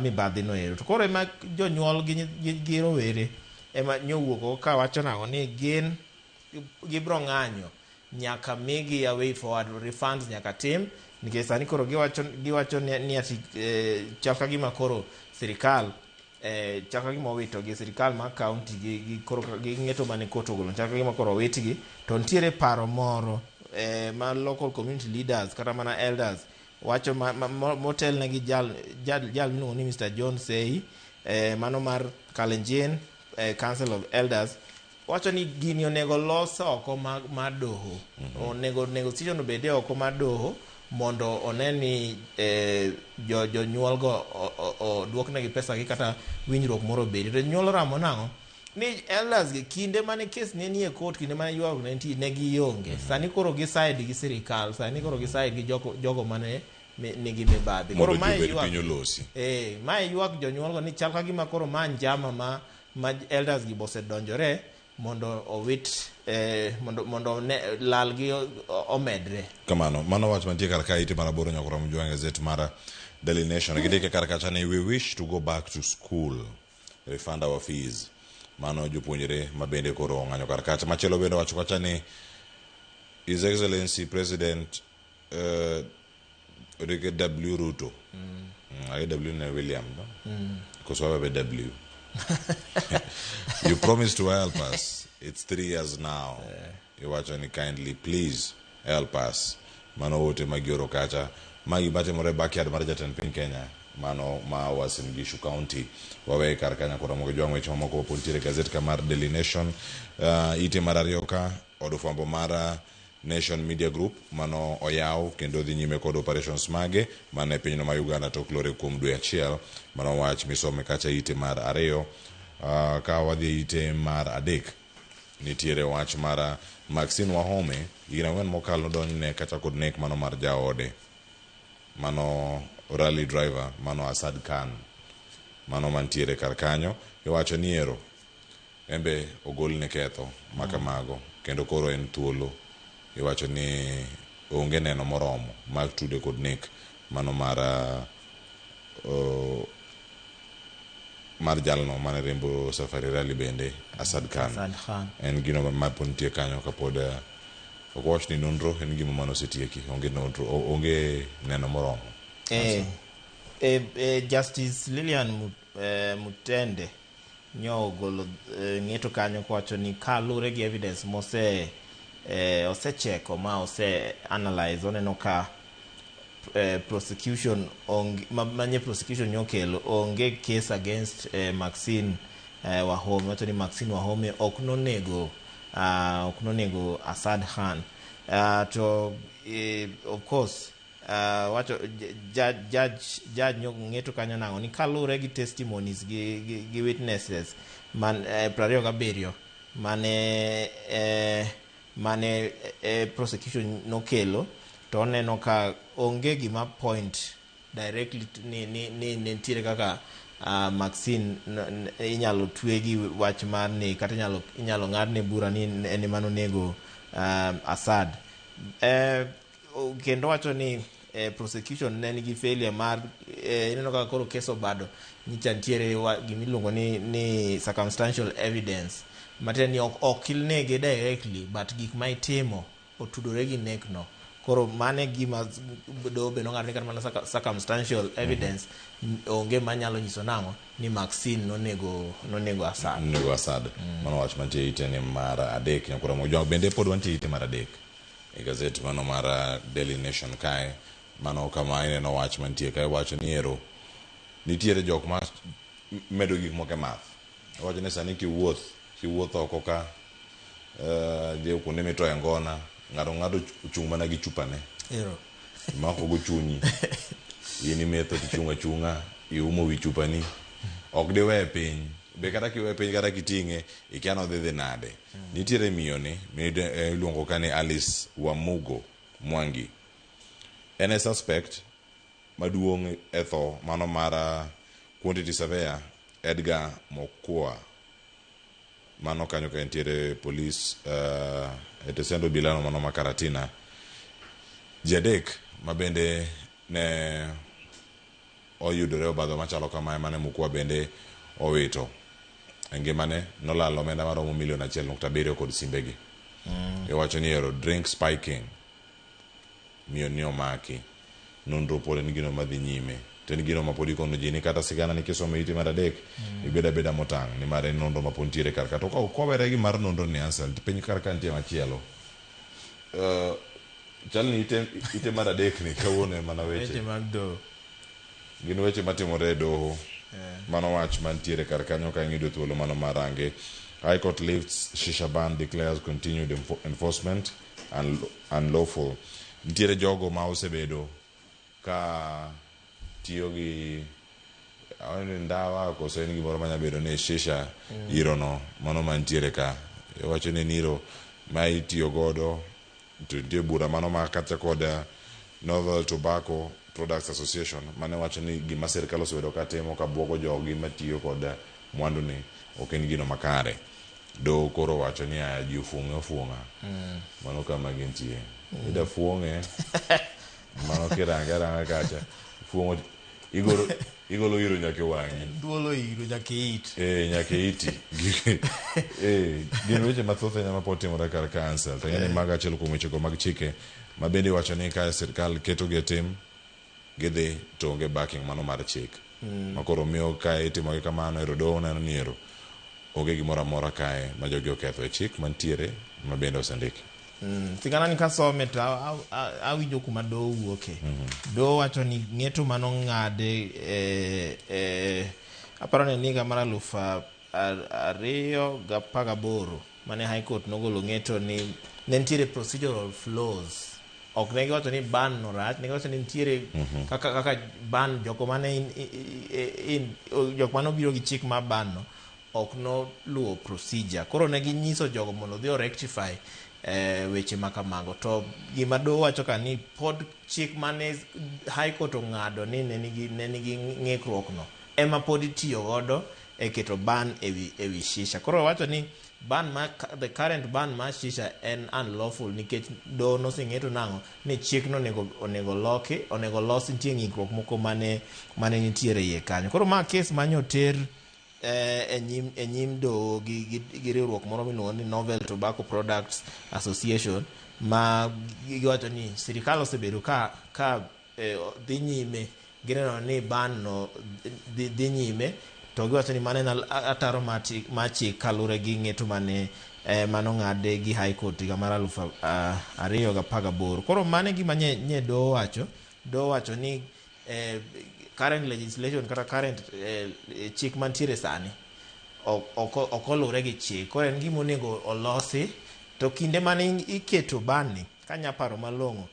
mibadhi no ero. To koro ema jonyuol gi rowere ema nyowuok ka wacho nang'o ni gin gibro ng'anyo nyaka migi a way forward, refunds nyaka tim, nikech sani koro giwacho ni ati chal ka gima koro sirikal chal ka gima owito gi sirikal mar county gi koro gi ng'eto mane court ogolo, chal ka gima koro owitgi. To nitiere paro moro ma local community leaders kata mana elders wacho motelne gi jal miluongo ni Mr. John Sei, mano mar Kalenjin Council of Elders, wacho ni gini onego los oko mar doho. Onego negotiation obede oko mar doho mondo one ni jonyuol go oduoknegi pesa gi kata winjruok moro obedi. To jonyuol oramo nang'o? Ni elders gi kinde mane kes ne nie court, kinde mane ywaruok ne nitie, ne gionge. Sani koro gi side gi sirikal, sani koro gi side gi jogo mane nigi mibadhi. Mondo Koro mae ji obed ywak piny olosi. Mae ywak jonyuol go ni chal ka gima koro ma njama ma elders gi bosedonjore mondo owit, mondo ne, lal gi omedre. Kamano, mano wach mantie kar ka ite mar 8 nyakoro Mjwang' gazet mar Daily Nation. Gindike kar kacha ni we wish to go back to school. Refund our fees. Mano jopuonjre ma bende koro ong'anyo kar kacha. Machielo bende wacho kacha ni His Excellency President Odike W Ruto. Aye W ne William, no? Koso wawe W. You promised to help us. It's 3 years now. Iwacho ni kindly please help us. Mano ote magioro kacha. Magi matimore backyard mar jatend piny Kenya. Mano ma Uasin Gishu County. Wawe kar kanya koro mogo jwang' weche mamoko pod nitiere gazet ka mar Daily Nation. Ite mar ariyo ka od fwambo mar Nation Media Group mano oyaw kendo dhi nyime kod operations mage mane pinyno ma Uganda tok lore kuom dwe achiel. Mano wach misome kacha ite mar ariyo. Ka wadhi e ite mar adek nitiere wach mar Maxine Wahome higni 4 mokalo nodonjne kata kod nek mano mar jaode mano rally driver mano Asad Khan mano mantiere kar kanyo. Iwacho ni ero embe ogolne ketho makamago kendo koro en thuolo. Iwacho ni onge neno moromo mag tude kod nek mano mar mar jalno mane riembo Safari Rally bende Asad Khan. Asad Khan. En gino ma pod nitie kanyo kapod ok wach ni nonro en gima mano osetieki, onge nonro, onge neno moromo. Justice Lilian Mutende nyo ogolo ng'eto kanyo kowacho ni kalure gi evidence mose osecheko ma ose analyze oneno ka prosecution onge manye prosecution nyokelo onge case against Maxine Wahome. Wacho ni Maxine Wahome ok nonego Asad Khan. To of course wacho judge ng'eto kanyo nang'o ni kalure gi testimonies gi witnesses man 27 mane prosecution nokelo to oneno ka onge gima point directly ni nitiere kaka Maxine inyalo twe gi wach mar ni kata inyalo ng'adne bura ni en ema nonego Asad. Kendo wacho ni prosecution ne nigi failure mar ineno kaka koro kes obado nyicha nitiere gimiluongo ni circumstantial evidence matiende ni ok ilnege directly but gik ma itimo otudore gi nek no. Koro mane gima doho be nong'ado ni kata mana circumstantial evidence onge manyalo nyiso nang'o ni Maxine nonego Asad. Nonego Asad. Mano wach mantie ite ni mar adek. Nyakura Mojwang bende pod wantie ite mar adek e gazet mano mar Daily Nation kae. Mano kama ineno wach mantie kae wacho ni ero nitiere jok ma medo gik moko e math. Wacho ni sani kiwuoth oko ka dhi kuonde mitoye ngona ng'ato ochung' mana gi chupane. Ero. Imako go chunyi. In imetho tichung' achung'a iumo wi chupani. Ok diwe piny. Be kata kiwe piny kata kiting'e ikia nodhi dhi nade. Nitiere miyo ni iluongo ka ni Alice Wamugo Mwangi. En e suspect maduong' e tho mano mar quantity surveyor Edgar Mokua. Mano kanyo ka entiere police e tesendo bilano mano ma Karatina. Ji adek ma bende ne oyudore obadho machalo kamae mane Mokua bende owito e ngimane nolalo omenda maromo milion 1.7 kod simbegi. Iwacho ni ero drink spiking miyo ni omaki. Nonro pod en gino madhi nyime. To en gino ma pod ikono ji ni kata sigana ni kisomo ite mar adek ibed abeda motang' nimar en nonro ma pod nitiere kar ka. To ka kwawere gi mar nonro ni Ansel, to piny kar ka nitie machielo. Chal ni ite mar adek ni kawuono ema mana weche. Weche mag doho. Gin weche matimore e doho. Mano wach mantiere kar kanyo ka ing'ido thuolo mano mar range. High Court lifts Shisha ban, declares continued enforcement unlawful. Nitiere jogo ma osebedo ka tiyo gi ndawa koso en gimoro manya bedo ni shisha iro no mano mantiere ka. Iwacho ni iro ma itiyo godo to nitie bura mano ma kata kod Novel Tobacco Products Association mane wacho ni gima sirkal osebedo ka timo ka buogo jogi matiyo kod mwandu ni ok en gino makare. Doho koro wacho ni aya ji ofuong'e ofuong'a. Mano kama gintie. Ida fuong'e mano kirange aranga kacha. Fuong'o Igolo igolo iro nyaka e wang'i. Duolo iro nyaka e it. Eh, nyaka e iti. Eh, gin weche mathoth ahinya mapod timore kar ka Ansel. To ing'e ni mago achiel kuom wechego mag chike ma bende iwacho ni ka sirkal ketogi e tim, gidhi to onge backing mano mar chik. Ma koro miyo ka itimogi kamano ero doho neno ni ero onge gimoro amora kae ma jogi oketho e chik mantiere ma bende osendiki. Sigana ni kasome to awinjo kuma doho wuoke. Doho wacho ni ng'eto manong'ade e, aparo ni en higa mar 2018 mane High Court nogolo ng'eto ni ne nitiere procedural flaws. Ok ne giwacho ni ban no rach, ne giwacho ni nitiere kaka ban joko mane in, jok mane obiro gi chik mar ban no ok noluwo procedure. Koro ne ginyiso jogo mondo odhi o rectify weche ma kamago. To gima doho wacho ka ni pod chik mane High Court ong'ado ni ne nigi ng'ikruok no ema pod itiyo godo e keto ban ewi shisha. Koro wacho ni ban ma the current ban mar shisha en unlawful nikech doho noseng'eto nang'o ni chikno onego loki, onego los, nitie ng'ikruok moko mane nitiere iye kanyo. Koro ma kes manyoter e nyim doho gi riwruok moro miluongo ni Novel Tobacco Products Association, ma giwacho ni sirikal osebedo ka dhi nyime gineno ni ban no dhi nyime, to giwacho ni mano en ataro mar chik kaluwore gi ng'eto mane manong'ade gi High Court higa mar 2018. Koro mano e gima nye doho wacho. Doho wacho ni current legislation kata current chik mantiere sani ok oluwre gi chik. Koro en gima onego olosi. To kinde mane iketo ban ni, kanya paro malong'o,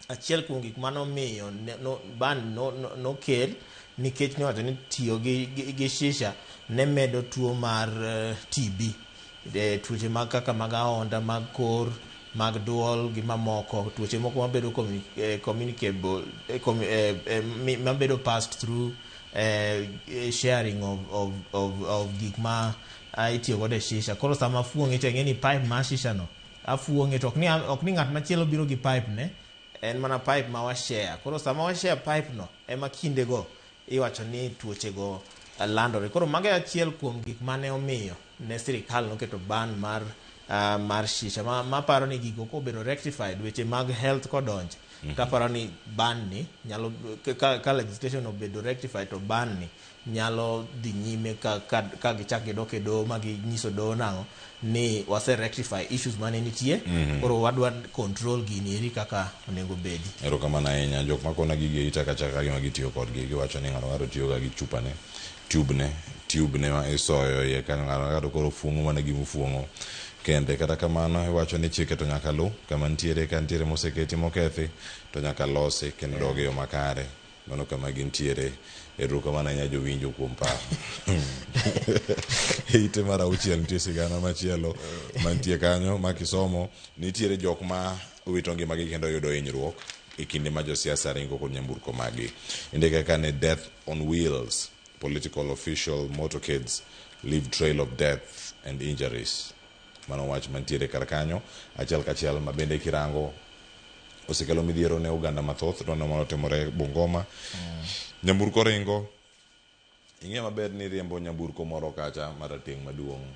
achiel kuom gik manomiyo no, ban nokel nikech niwacho ni tiyo gi shisha ne medo tuo mar TB, tuoche mag kaka mag ahonda, mag kor, mag duol gi mamoko, tuoche moko mabedo communicable, mabedo passed through sharing of gik ma itiyo godo e shisha. Koro sama afuong'e to ing'e ni pipe mar shisha no afuong'e, to ok ni ng'at machielo biro gi pipe ne, en mana pipe ma washare. Koro sama washare pipe no ema kindego iwacho ni tuoche go landore. Koro mago e achiel kuom gik mane omiyo ne sirikal noketo ban mar shisha. Ma paro ni gigo kobedo rectified, weche mag health kodonje, taparo ni ban ni nyalo ka legislation obedo rectified to ban ni nyalo dhi nyime ka gichak gidok e doho ma ginyiso doho nang'o ni wase rectify issues mane nitie. Koro wadwa control gini eri kaka onego bedi. Erokamano ahinya. Jok makona gigi e ita kacha ka gima gitiyo kodgi, giwacho ni ng'ato ng'ato tiyoga gi chupane, tube ne ma isoyo iye kanyo, ng'ato ng'ato koro fuong'o mana gima ofuong'o kende. Kata kamano, iwacho ni chike to nyaka lu kama nitiere, ka nitiere moseketi mokethi to nyaka losi kendo dog e yo makare. Mano kama gintiere. Erokamano ahinya jowinjo kuom paro. E ite mar auchiel nitie sigana machielo mantie kanyo ma kisomo nitiere jok ma owito ngimagi kendo yudo hinyruok e kinde ma josiasa ringo kod nyamburko maggi. Indike ka ni "Death on wheels, political official motorcades leave trail of death and injuries". Mano wach mantiere kar kanyo achiel kachiel ma bende kirango osekelo midhiero ne oganda mathoth. Dwano mano timore Bungoma. Nyamburko ringo. Ing'e maber ni riembo nyamburko moro kacha marateng' maduong'.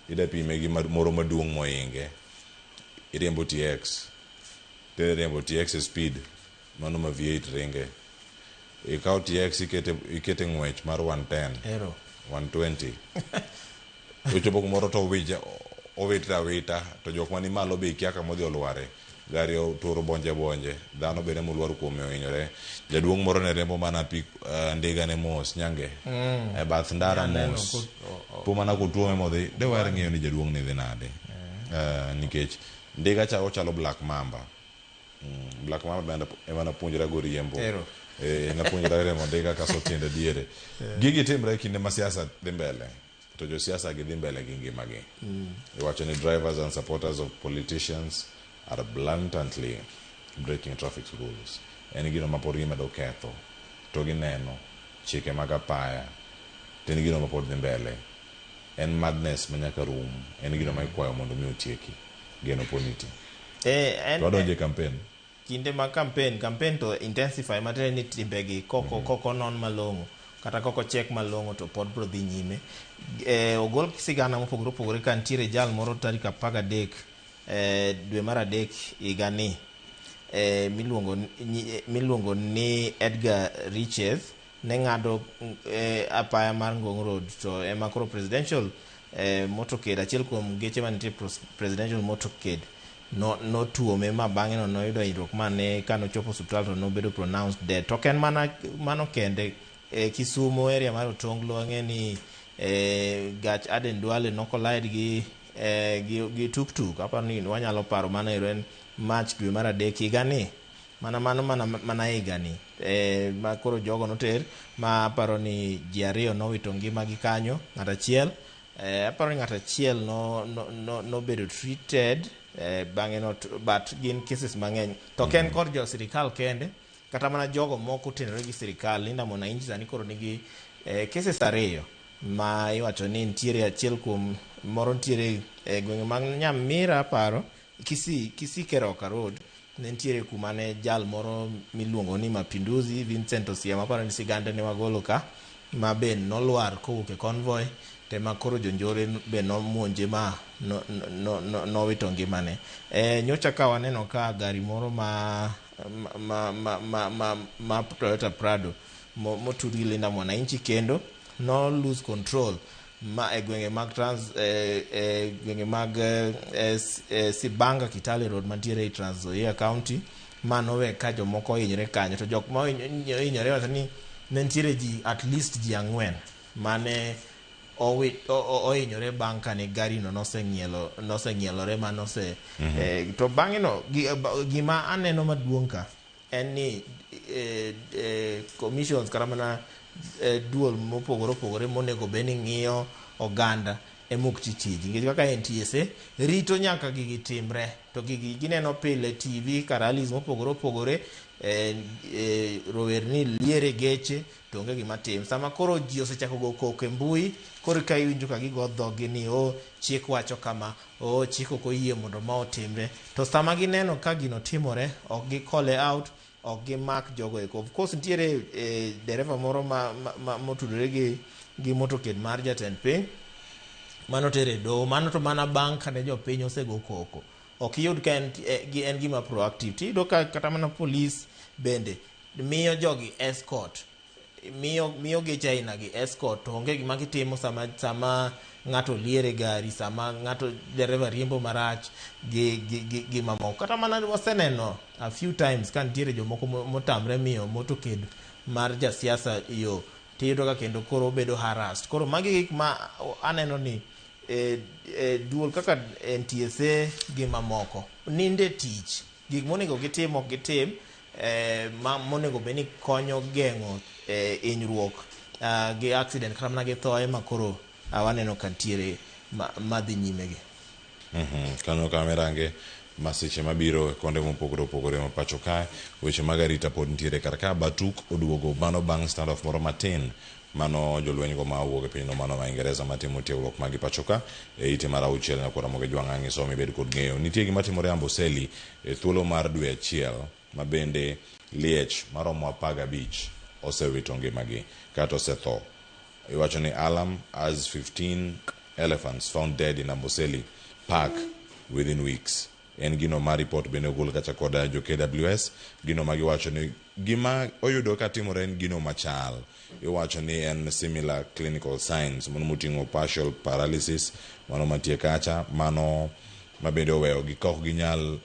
Ida pime gi moro maduong' mohinge. Iriembo TX. Tidhi riembo TX e speed mano ma V8 ringe. Ikawo TX ikete ng'wech mar 110. Ero. 120. Ochopo kumoro to owije owitre awita to jok mani malo be ikia kama odhi olware. Gari oturo bonje bonje. Dhano bende molwar kuome ohinyore. Jaduong' moro ne riembo mana ndiga ne mos nyange. E bath ndara Aneno mos. Po mana kotuome modhi. De waher ng'eyo ni jaduong' ni dhi nade. Nikech ndiga cha ochalo Black Mamba. Black Mamba bende ema napuonjra go riembo. Ero. Eh, napuonjra riembo ndiga kaso tiende diere. Gigi timre e kinde ma siasa dhi mbele. To josiasa gi dhi mbele gi ngimagi. Iwacho ni drivers and supporters of politicians are blatantly breaking traffic rules. En gino ma pod gimedo ketho. To gineno chike mag apaya. To en gino ma pod dhi mbele. En madness ma nyaka rum. En gino ma ikwayo mondo mi otieki. Geno pod nitie. En, To wadonjo e campaign. Kinde mag campaign, campaign to intensify matiende ni timbegi koko koko non malong'o kata koko chek malong'o to pod bro dhi nyime. Ogol sigana mopogore opogore ka nitiere jal moro tarik 13 dwe mar 3 higani miluongo ni Edgar Riches ne ng'ado apaya mar Ngong Road to ema koro presidential motorcade, achiel kuom geche manitie presidential motorcade notuome ma bang'e no noyudo hinyruok mane kanochopo osiptal to nobedo pronounced dead. To ok en mana mano kende, Kisumu area mar Otonglo ang'e ni gach Aden Duale no collide gi tuktuk. Aparo ni wanyalo paro mano ero en March dwe mar 3 higani, mana mano mana higani ma koro jogo noter ma aparo ni ji 2 nowito ngimagi kanyo. Ng'at achiel aparo ni ng'at achiel nobedo treated bang'e no, but gin cases mang'eny to ok en kod jo sirikal kende, kata mana jogo moko otenore gi sirikal. Linda Mwananchi sani koro nigi cases 2 ma iwacho ni nitiere achiel kuom moro nitiere e gwenge mag Nyamira, aparo Kisii Keroka Road ne nitiere kuma ne jal moro miluongo ni Mapinduzi Vincent Osiemo, aparo ni sigande ne wagolo ka, ma be nolwar kowuok e convoy tema koro jonjore be nomonje ma nowito ngimane. Nyocha ka waneno ka gari moro ma Toyota Prado motud gi Linda Mwananchi kendo no lose control ma e gwenge mag trans gwenge mag Sibanga Kitale Road mantiere e Trans Nzoia County, ma nowe ka jomoko ohinyore kanyo. To jok ma ohinyore wacho ni ne nitiere ji at least ji 4 mane ohinyore bang' kane gari no noseng'ielore ma nose to bang'e no gima aneno maduong' ka en ni commissions kata mana duol mopogore opogore monego bed ni ng'iyo oganda ema ok ti tijgi, nikech kaka NTSA rito nyaka gigi timre to gigi gineno pile TV ka rallies mopogore opogore, rowerni liere geche to onge gima tim. Sama koro ji osechako go koko e mbui, koro ka iwinjo ka gigo dhoggi ni o chik wacho kama, o chik ok oyie mondo ma otimre, to sama gineno ka gino timore ok gi call out, ok gimak jogo eko. Of course nitiere dereva moro ma motudore gi motorcade mar jatend piny mano tere doho, mano to mana bang' kane jopiny osego koko. Ok iyud ka en gima proactive. Tiyudo ka kata mana polis bende miyo jogi escort, miyo geche aina gi escort, to onge gima gitimo sama ng'ato liere gari, sama ng'ato dereva riembo marach gi mamoko. Kata mana waseneno a few times ka nitiere jomoko motamre miyo motorcade mar jasiasa yo, tiyudo ka kendo koro obedo harassed. Koro magi gik ma aneno ni duol kaka NTSA gi mamoko ninde tich, gik monego gitim ok gitim, ma monego bed ni konyo geng'o hinyruok gi accident kata mana gi thoe ma koro waneno ka nitiere madhi nyime gi. Kanyo kamirange masiche mabiro kuonde mopogore opogore ma pacho kae, weche mag arita pod nitiere kar ka. Batuk oduogo mano bang' standoff moro matin mano jolweny go mawuok e pinyno mano ma Ingereza matimo tiegruok magi pacho ka e ite mar 6 nyakwara Ramogi Jwang' ang' isom ibed kod ng'eyo. Nitie gima timore Amboseli e thuolo mar dwe 1 ma bende liech maromo 15 osewito ngimagi kata osetho. Iwacho ni alarm as 15 elephants found dead in Amboseli Park within weeks. En gino ma report bende ogol kacha kod jo KWS, gino ma giwacho ni gima oyudo ka timore en gino machal. Iwacho ni en similar clinical signs, mano moting'o partial paralysis, mano mantie kacha, mano ma bende oweyo gi ka ok ginyal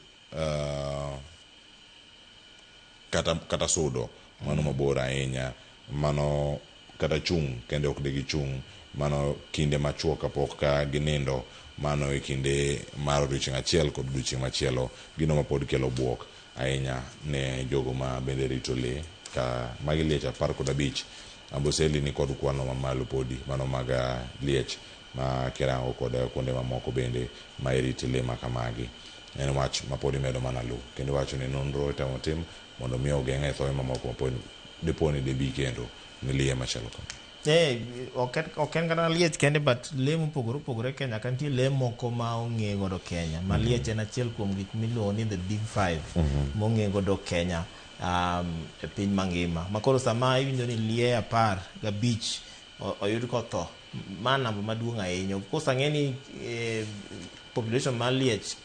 kata sudo, mano mabor ahinya, mano kata chung' kende ok digi chung', mano kinde machuok kapok ka ginindo, mano e kinde mar odiochieng' achiel kod odiochieng' machielo, gino ma pod kelo buok ahinya ne jogo ma bende rito lee. Ka magi liech 15, Amboseli ni kod kwano mamalo podi, mano mag liech ma kirango kod kuonde mamoko bende ma irite lee ma kamagi. En wach ma pod imedo mana lu, kendo iwacho ni nonro itemo tim mondo mi ogeng' e thoe mamoko ma pod dipo ni debi kendo ni lee machalo kama. Eh, ok en kata liech kende but lee mopogore opogore Kenya ka nitie lee moko ma ong'e godo Kenya ma liech en achiel kuom gik miluongo ni the big five mong'e godo Kenya e piny mangima ma koro sama iwinjo ni lie 15 oyud kotho ma namba maduong' ahinya. Of course ang'e ni population mar liech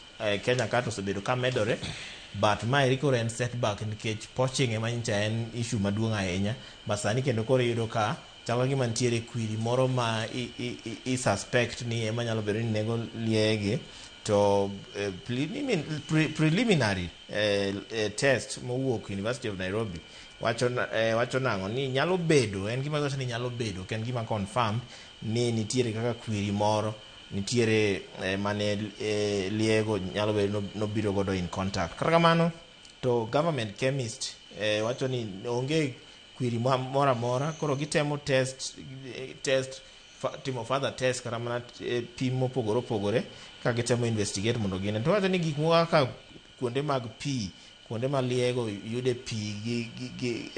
Kenya ka to osebedo ka medore but maeri koro en setback nikech poaching ema nyicha en issue maduong' ahinya but sani kendo koro iyudo ka chal ka gima nitiere kwiri moro ma i suspect ni ema nyalo bedo ni nego lieye to preliminary test mowuok University of Nairobi wacho nang'o ni nyalo bedo en gima wacho ni nyalo bedo ok en gima confirmed ni nitiere kaka kwiri moro nitiere mane liego nyalo bedo nobiro godo in contact. Kata kamano to government chemist wacho ni onge kwiri moro amora koro gitemo test timo further test kata mana pim mopogore opogore ka gitemo investigate mondo gine. To wacho ni gik moko kaka kuonde mag pi, kuonde ma liego yude pi gi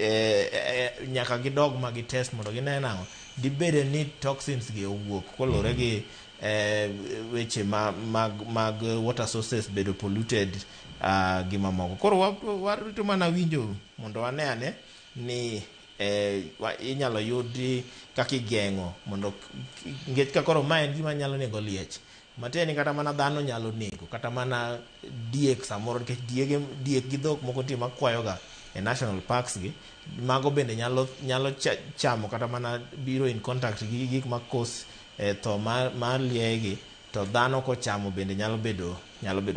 nyaka gidog ma gitest mondo gine nang'o dibede ni toxins gi owuok kolure gi weche mag water sources bedo polluted gi mamoko. Koro warito mana winjo mondo wane ane ni inyalo yudi kaka igeng'o mondo nikech ka koro ma en gima nyalo nego liech matiende ni kata mana dhano nyalo nego kata mana diek samoro nikech diek gi dhok moko nitie makwayoga e national parks gi mago bende nyalo chamo kata mana biro in contact gi gik ma cause tho mar lieye gi to dhano kochamo bende nyalo bedo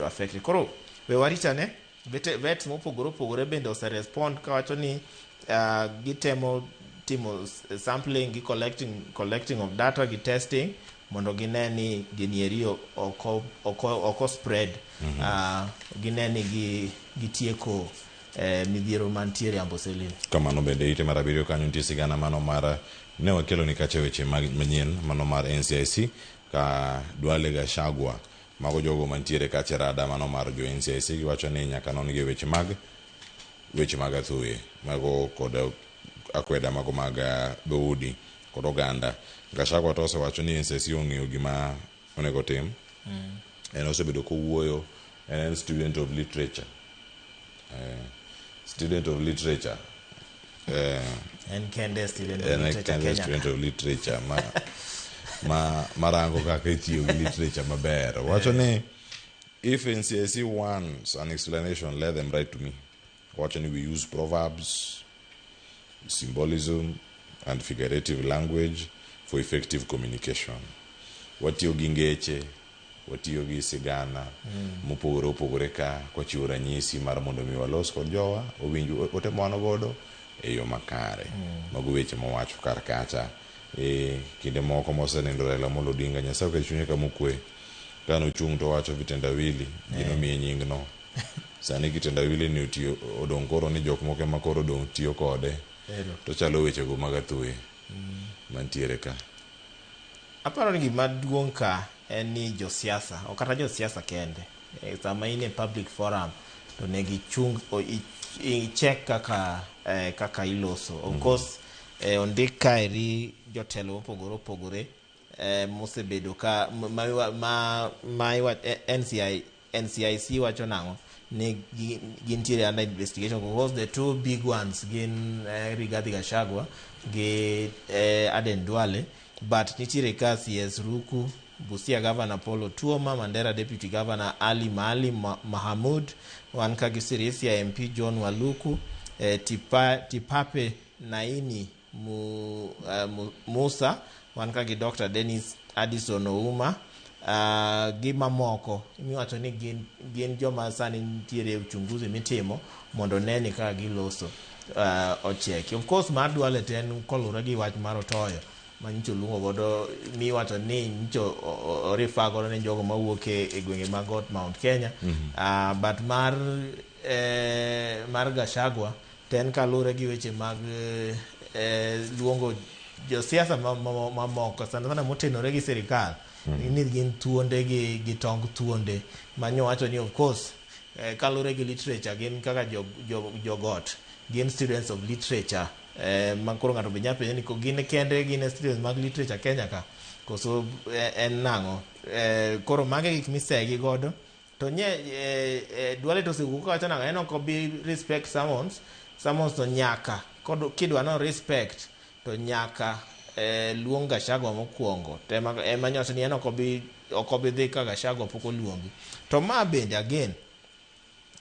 affected. Koro we waritane vets mopogore opogore bende oserespond kawacho ni gitemo timo sampling gi collecting of data gi testing mondo gine ni gini eri oko spread gine ni gitieko midhiero mantiere Amboseli. Kamano bende ite mar 7 kanyo nitie sigana mano mar ne wakelo ni kacha weche manyien mano mar NCIC ka Duale Gachagua mago jogo mantiere kacha rada mano mar jo NCIC giwacho ni nyaka non gi weche mag athuye mago kod akweda mago mag dhoudi kod oganda. Gachagua to osewacho ni NCIC ong'eyo gima onego tim. En osebedo kowuoyo, en student of literature. Student of literature. En kende student of literature Kenya. Student of literature ma marango kaka itiyo gi literature maber. Wacho ni if NCIC wants an explanation, let them write to me. Wacho ni we use proverbs, symbolism and figurative language for effective communication. Watiyo gi ngeche, watiyo gi sigana mopogore opogore ka kwachiwo ranyisi mar mondo mi walos kod jowa owinj ote ma wan godo e yo makare. Mago weche mowacho kar kacha. Kinde moko mosenindo Raila Amolo Odinga, Nyasaye oket chunye kama okwe. Kane ochung' to owacho vitendawili, ji nomiye nyingno. Sani kitendawili ni otiyo odong' koro ni jok moko ema koro odong' tiyo kode. To chalo wechego mag athuye mantiere ka. Aparo ni gima duong' ka en ni josiasa, ok kata josiasa kende. Sama in e public forum to onego ichung' icheck kaka iloso. Of course ondik kaeri jotelo mopogore opogore mosebedo ka ma NCIC wacho nang'o ni gintiere under investigation because the two big ones gin Rigathi Gachagua gi Aden Duale, but nitiere ka CS Ruku, Busia Governor Paul Otuoma, Mandera Deputy Governor Ali Maali Mahamud, wan ka gi Sirisia MP John Waluku, Tipape Naini Musa, wan ka gi Dr. Dennis Addison Ouma, gi mamoko miwacho ni gin joma sani nitiere uchunguzi mitimo mondo ne ni kaka giloso ocheki. Of course mar Duale to en kolure gi wach mar Otoyo manyicho luongo godo miwacho ni nyicho orifa godo ne jogo mawuok e gwenge mag got Mount Kenya. But mar Gachagua to en kalure gi weche mag luongo josiasa mamoko sana sana motenore gi sirikal ni gin thuonde gi tong thuonde manyo wacho ni of course kalure gi literature gin kaka jogot gin students of literature. Ma koro ng'ato be nyalo penjo ni ko gin kende gin e students mag literature Kenya ka koso en nang'o? Koro mage gik misegi godo to nye Duale to osewuok kawacho nang'o, en ok obi respect summons. Summons to nyaka kod kidwa no respect to nyaka luong Gachagua mokwongo to ema nyoso ni en ok obi dhi ka Gachagua pok oluongi. To ma bende again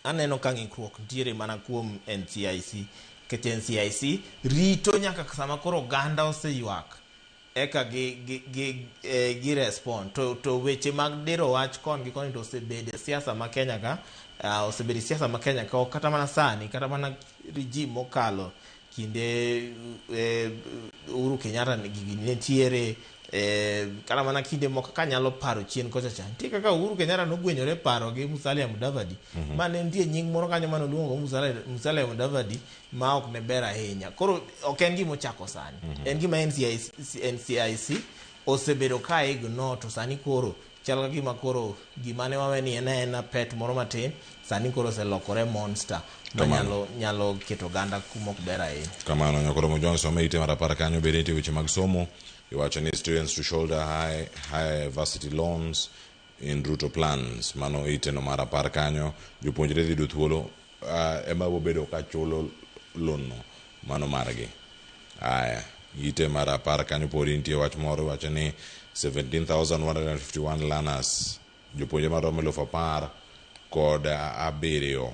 aneno ka ng'ikruok nitiere mana kuom NCIC, nikech NCIC rito nyaka sama koro oganda oseywak eka gi respond. To weche mag diro wach kon gi koni to osebedo e siasa ma Kenya ka, osebedo e siasa ma Kenya ka, ok kata mana sani, kata mana regime mokalo kinde Uhuru Kenyatta gigi nitiere, kata mana kinde moko kanyalo paro chien kocha cha nitie kaka Uhuru Kenyatta nogwenyore paro gi Musalia Mudavadi. Ma ne nitie nying moro kanyo mane oluongo Musalia Mudavadi ma ok ne ber ahinya. Koro ok en gima ochako sani. En gima NCIC, NCIC osebedo ka ignore, to sani koro chal ka gima koro gima ne wawe ni en aena pet moro matin, sani koro oselokore monster ma Kamano. nyalo keto oganda kuma ok ber ahinya. Kamano nyakoromo Johnson some ite mar 10 kanyo bende nitie weche mag somo. Iwacho ni students to shoulder high varsity loans in Ruto plans. Mano iteno mar 10 kanyo. Jopuonjre dhi yudo thuolo ema bobedo ka chulo loan no mano margi. Aya, ite mar 10 kanyo podi nitie wach moro. Iwacho ni 17,151 learners, jopuonjre maromo 17,000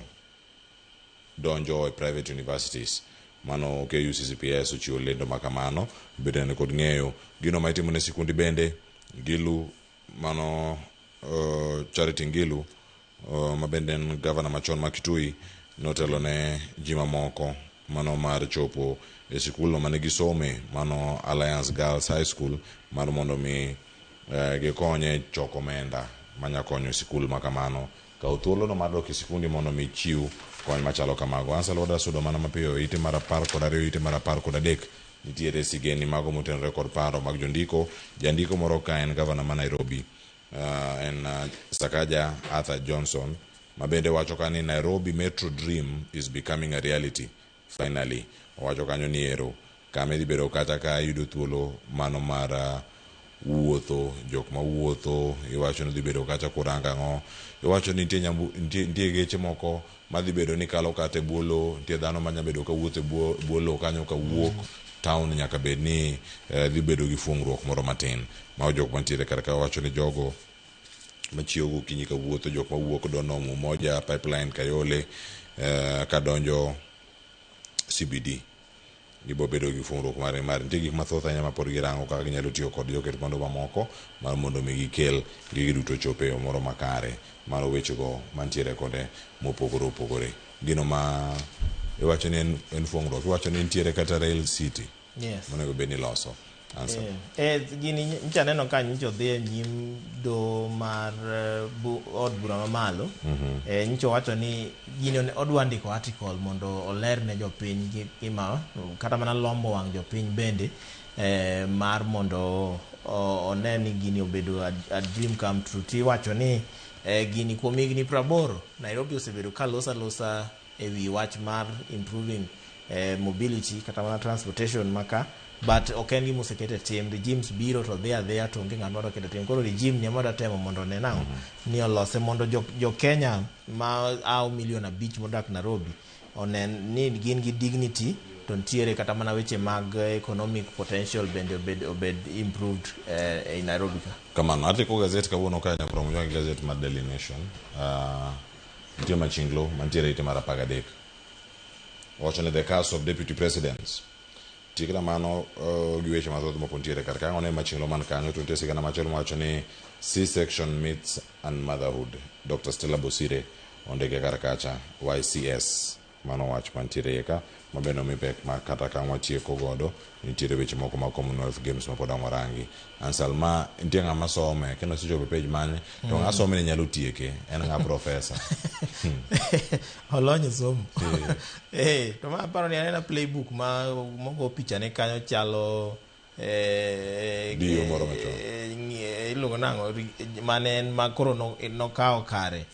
donjo e private universities. Mano KUCCPS ochiwo lendo ma kamano. Bende ni kod ng'eyo gino ma itimo ne sikundi bende Ngilu mano Charity Ngilu ma bende en gavana machon ma Kitui notelo ne ji mamoko mano mar chopo e sikulno mane gisome, mano Alliance Girls High School, mar mondo mi gikonye choko omenda manya konyo sikul ma kamano kaw thuolono mar dok e sikundi mondo mi chiw kony machalo kamago. Ansel wada sudo mana mapiyo ite mar 12, ite mar 13 nitiere sigeni mago motenore kod paro mag jondiko. Jandiko moro ka en gavana ma Nairobi, en Sakaja Arthur Johnson, ma bende wacho ka ni Nairobi Metro dream is becoming a reality finally. Owacho kanyo ni ero kama idhi bedo kata ka yudo thuolo mano mar wuotho, jok mawuotho iwacho ni dhi bedo kacha kurango ang'o. Iwacho ni nitie nitie geche moko madhi bedo ni kalo kata e bwo lowo. Nitie dhano manya bedo ka wuotho e bwo lowo kanyo kawuok town, nyaka bed ni dhi bedo gi fuongruok moro matin. Mago jok mantiere kar ka wacho ni jogo machiewo gokinyi kawuotho, jok mawuok Donholm, Umoja, Pipeline, Kayole kadonjo CBD gibo bedo gi fuongruok mar nitie gik mathoth ahinya ma pod girango kaka ginyalo tiyo kod joket mwandu mamoko mar mondo mi gikel gigi duto chop e yo moro makare mar wechego mantiere kode mopogore opogore. Gino ma iwacho ni en fuongruok, iwacho ni nitiere kata rail city monego bed ni iloso. Answer. Gini nyicha aneno ka nyicha odhi e nyim doho mar od bura mamalo. Nyicha owacho ni gini odwa ndiko article mondo oler ne jopiny gima kata mana lombo wang' jopiny bende mar mondo one ni gini obedo a dream come true. Tiwacho ni gini kuom higni 80 Nairobi osebedo ka loso alosa e wi wach mar improving mobility kata mana transportation maka, but ok en gima oseket e tim. Regimes biro to dhi adhiya to onge ng'at madwa keto tim. Koro regime ni ema dwa temo mondo one nang'o ni olose mondo jo Kenya ma ao milion 5 modak Nairobi onen ni gin gi dignity, to nitiere kata mana weche mag economic potential bende obed improved ei Nairobi ka. Kamano article gazet kawuono ka nyakoro mojwang' gi gazet mar Daily Nation, nitie machinglo mantiere ite mar 13. Owacho ni the curse of deputy presidents. Tiekna mano gi weche mathoth moko nitiere kar ka. One machinglo man kanyo to nitie sigana machielo mawacho ni C-section myths and motherhood. Dr. Stella Bosire ondike kar kacha YCS. Mano wach mantiere iye ka ma bende omi pek ma kata ka watieko godo nitiere weche moko mag Commonwealth Games ma pod ang' warangi. Ansal ma nitie ng'ama some kendo osechopo e page mane to ng'a some ni nyalo tieke en ng'a professor. Olony e somo. To ma aparo ni anena playbook ma mogo pichane kanyo chalo Dio moro machon. Iluongo nang'o mane en ma koro nokawo kare.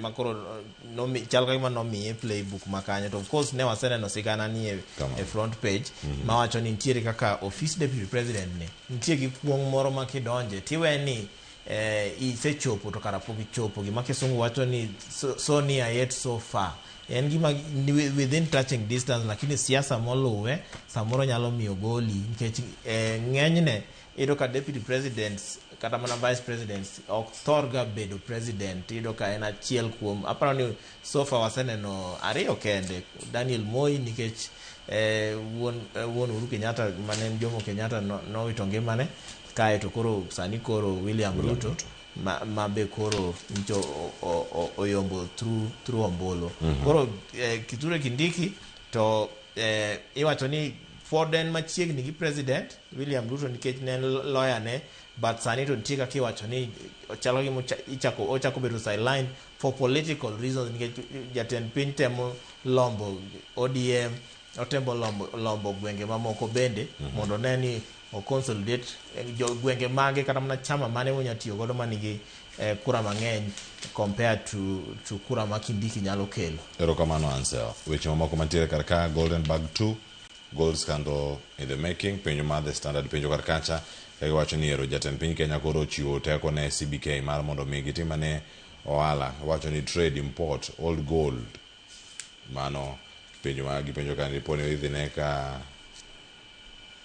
Ma koro nomi, chal ka gima nomiye playbook ma kanyo. To of course ne waseneno sigana ni e front page mawacho ni nitiere kaka office deputy president ni nitie gi kuong' moro ma kidonje tiwe ni isechopo to kara pok ichopo. Gima kisungu wacho ni so near yet so far, en gima ni within touching distance, lakini siasa moluwe samoro nyalo miyo goli, nikech ng'enyne iyudo ka deputy presidents kata mana vice presidents ok thor ga bedo president. Iyudo ka en achiel kuom, aparo ni so far waseneno ariyo kende, Daniel Moi, nikech wuon Uhuru Kenyatta mane en Jomo Kenyatta nowito ngimane kae, to koro sani koro William Ruto ma be koro nyicho oyombo through ombulu. Koro Kithure Kindiki to iwacho ni pod en machiegni gi president William Ruto nikech ne en lawyer ne, but sani to nitie kaka iwacho ni chalo gima ochako bedo sideline for political reasons, nikech jatend piny temo lombo ODM, otemo lombo gwenge mamoko bende mondo one ni o consolidate jo gwenge mage kata mana chama mane monya tiyo godo manigi kura mang'eny compared to kura ma Kindiki nyalo kelo. Erokamano, Ansel. Weche mamoko mantiere kar ka, Golden Bag 2, gold scandal in the making, penjo mar The Standard penjo kar kacha ka giwacho ni ero jatend piny Kenya koro ochiwo teko ne CBK mar mondo mi gitim ane ohala. Wacho ni trade import old gold. Mano penjo ma gipenjo ka dipo ni idhi ne ka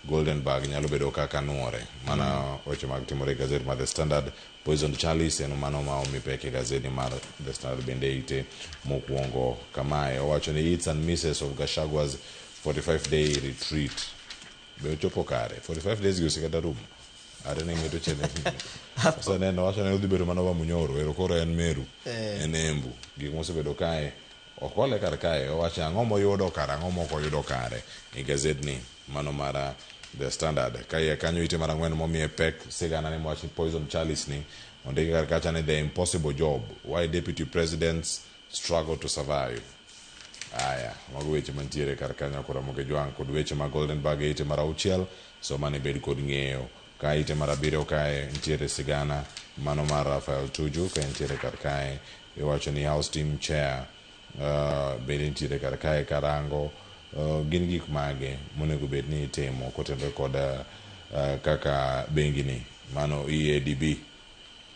Golden Bag nyalo bedo kaka nuore. Mana weche mag timore e gazet mar The Standard. Poison Chalice en mano ma omi pek e gazeti mar The Standard bende ite mokwongo kamae. Owacho ni hits and misses of Gachagua's 45 day retreat. Be ochopo kare? 45 days gi osekata rumo. Are ne ng'eto chene. Oseneno wacho ni odhi bedo mana Wamunyoro, ero koro en Meru, en Embu. Gik mosebedo kae ok ole kar kae. Owacho ang'o moyudo kare, ang'o mok oyudo kare e gazetni mano mar The Standard. Ka iye kanyo ite mar 4 momiye pek sigana ni mowach ni Poison Chalice ni ondiki kar kacha ni the impossible job, why deputy presidents struggle to survive. Aya, mago weche mantiere kar kanyo koro Ramogi Jwang' kod weche mag Golden Bag e ite mar 6, so mane bed kod ng'eyo. Ka ite mar 7 kae nitiere sigana mano mar Rafael Tuju ka nitiere kar kae iwacho ni House Team Chair bende nitiere kar kae karango gin gik mage monego bed ni itimo kotenore kod kaka bengi ni mano EADB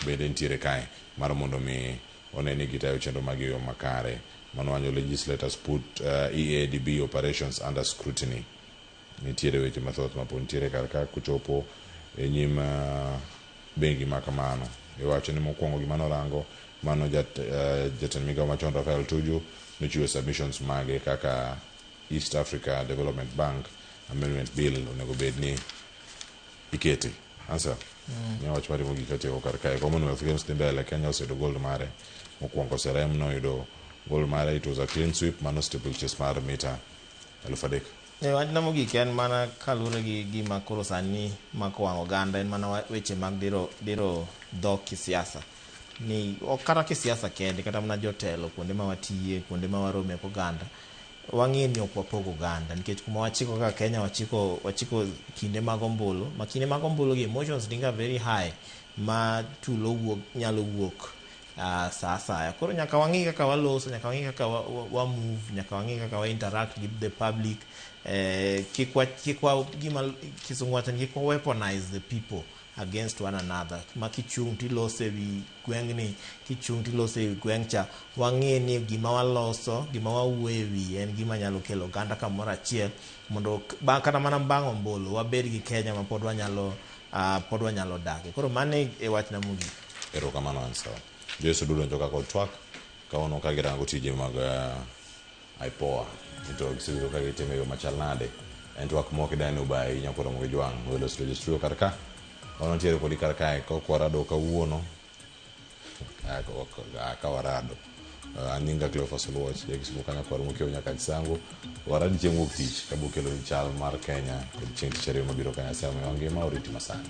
bende nitiere kae mar mondo mi one ni gitayo chenro mag yo makare. Mano wanyo legislators put EADB operations under scrutiny. Nitiere weche mathoth mapod nitiere kar ka kochopo e nyim bengi ma kamano. Iwacho ni mokwongo gima norango mano jatend migao machon Rafael Tuju nochiwo submissions mage kaka East Africa Development Bank Amendment Bill onego bed ni ikete. Answer. Ne wach marimo gik atieko kar kae. Commonwealth Games dhi mbele, Kenya oseyudo gold mare. Mokwongo Serem noyudo gold mare, it was a clean sweep, mano steeplechase mar mita 3000. Wachna mogik en mana kaluwore gi gima koro sani mako wang' oganda, en mana weche mag diro dhok kisiasa. Ni ok kata kisiasa kende, kata mana jotelo kuonde ma watiye, kuonde ma warome oganda, wang'e ni ok wapog oganda, nikech kuma wachiko kaka Kenya wachiko kinde mag ombulu, ma kinde mag ombulu gi emotions niga very high, ma tulo wuok nyalo wuok sa asaya. Koro nyaka wang'i kaka waloso, nyaka wang'i kaka wa move, nyaka wang'i kaka wa interact with the public. Kik wa gima kisungu wacho ni kik wa weaponize the people against one another. Ma kichung' tilose wi gweng'ni, kichung' tilose wi gweng' cha, wang'e ni gima waloso, gima wawuoyo e wiye en gima nyalo kelo oganda kamoro achiel, mondo kata mana bang' ombulu wabed gi Kenya ma pod wanyalo dake. Koro mano e wachna mogik. Erokamano, Ansel. Joyce Odudo njoka kod twak kawuono ka girango tije mag IPOA to gisebedo ka gitimo e yo machal nade. En twak mok idani obayi ahinya koro Ramogi Jwang' welo studio studio kar ka. Wan wantiere kodi kar kae kok warado kawuono ka warado. An nyinga Cleophas Oluoch, ja Kisumu kanyo kwar mokiewo nyaka Chisango. Waradi chieng' wuok tich kabiro kelo chal mar Kenya kod chieng' tich ariyo mabiro ka Nyasaye omiyowa ngima oriti masani.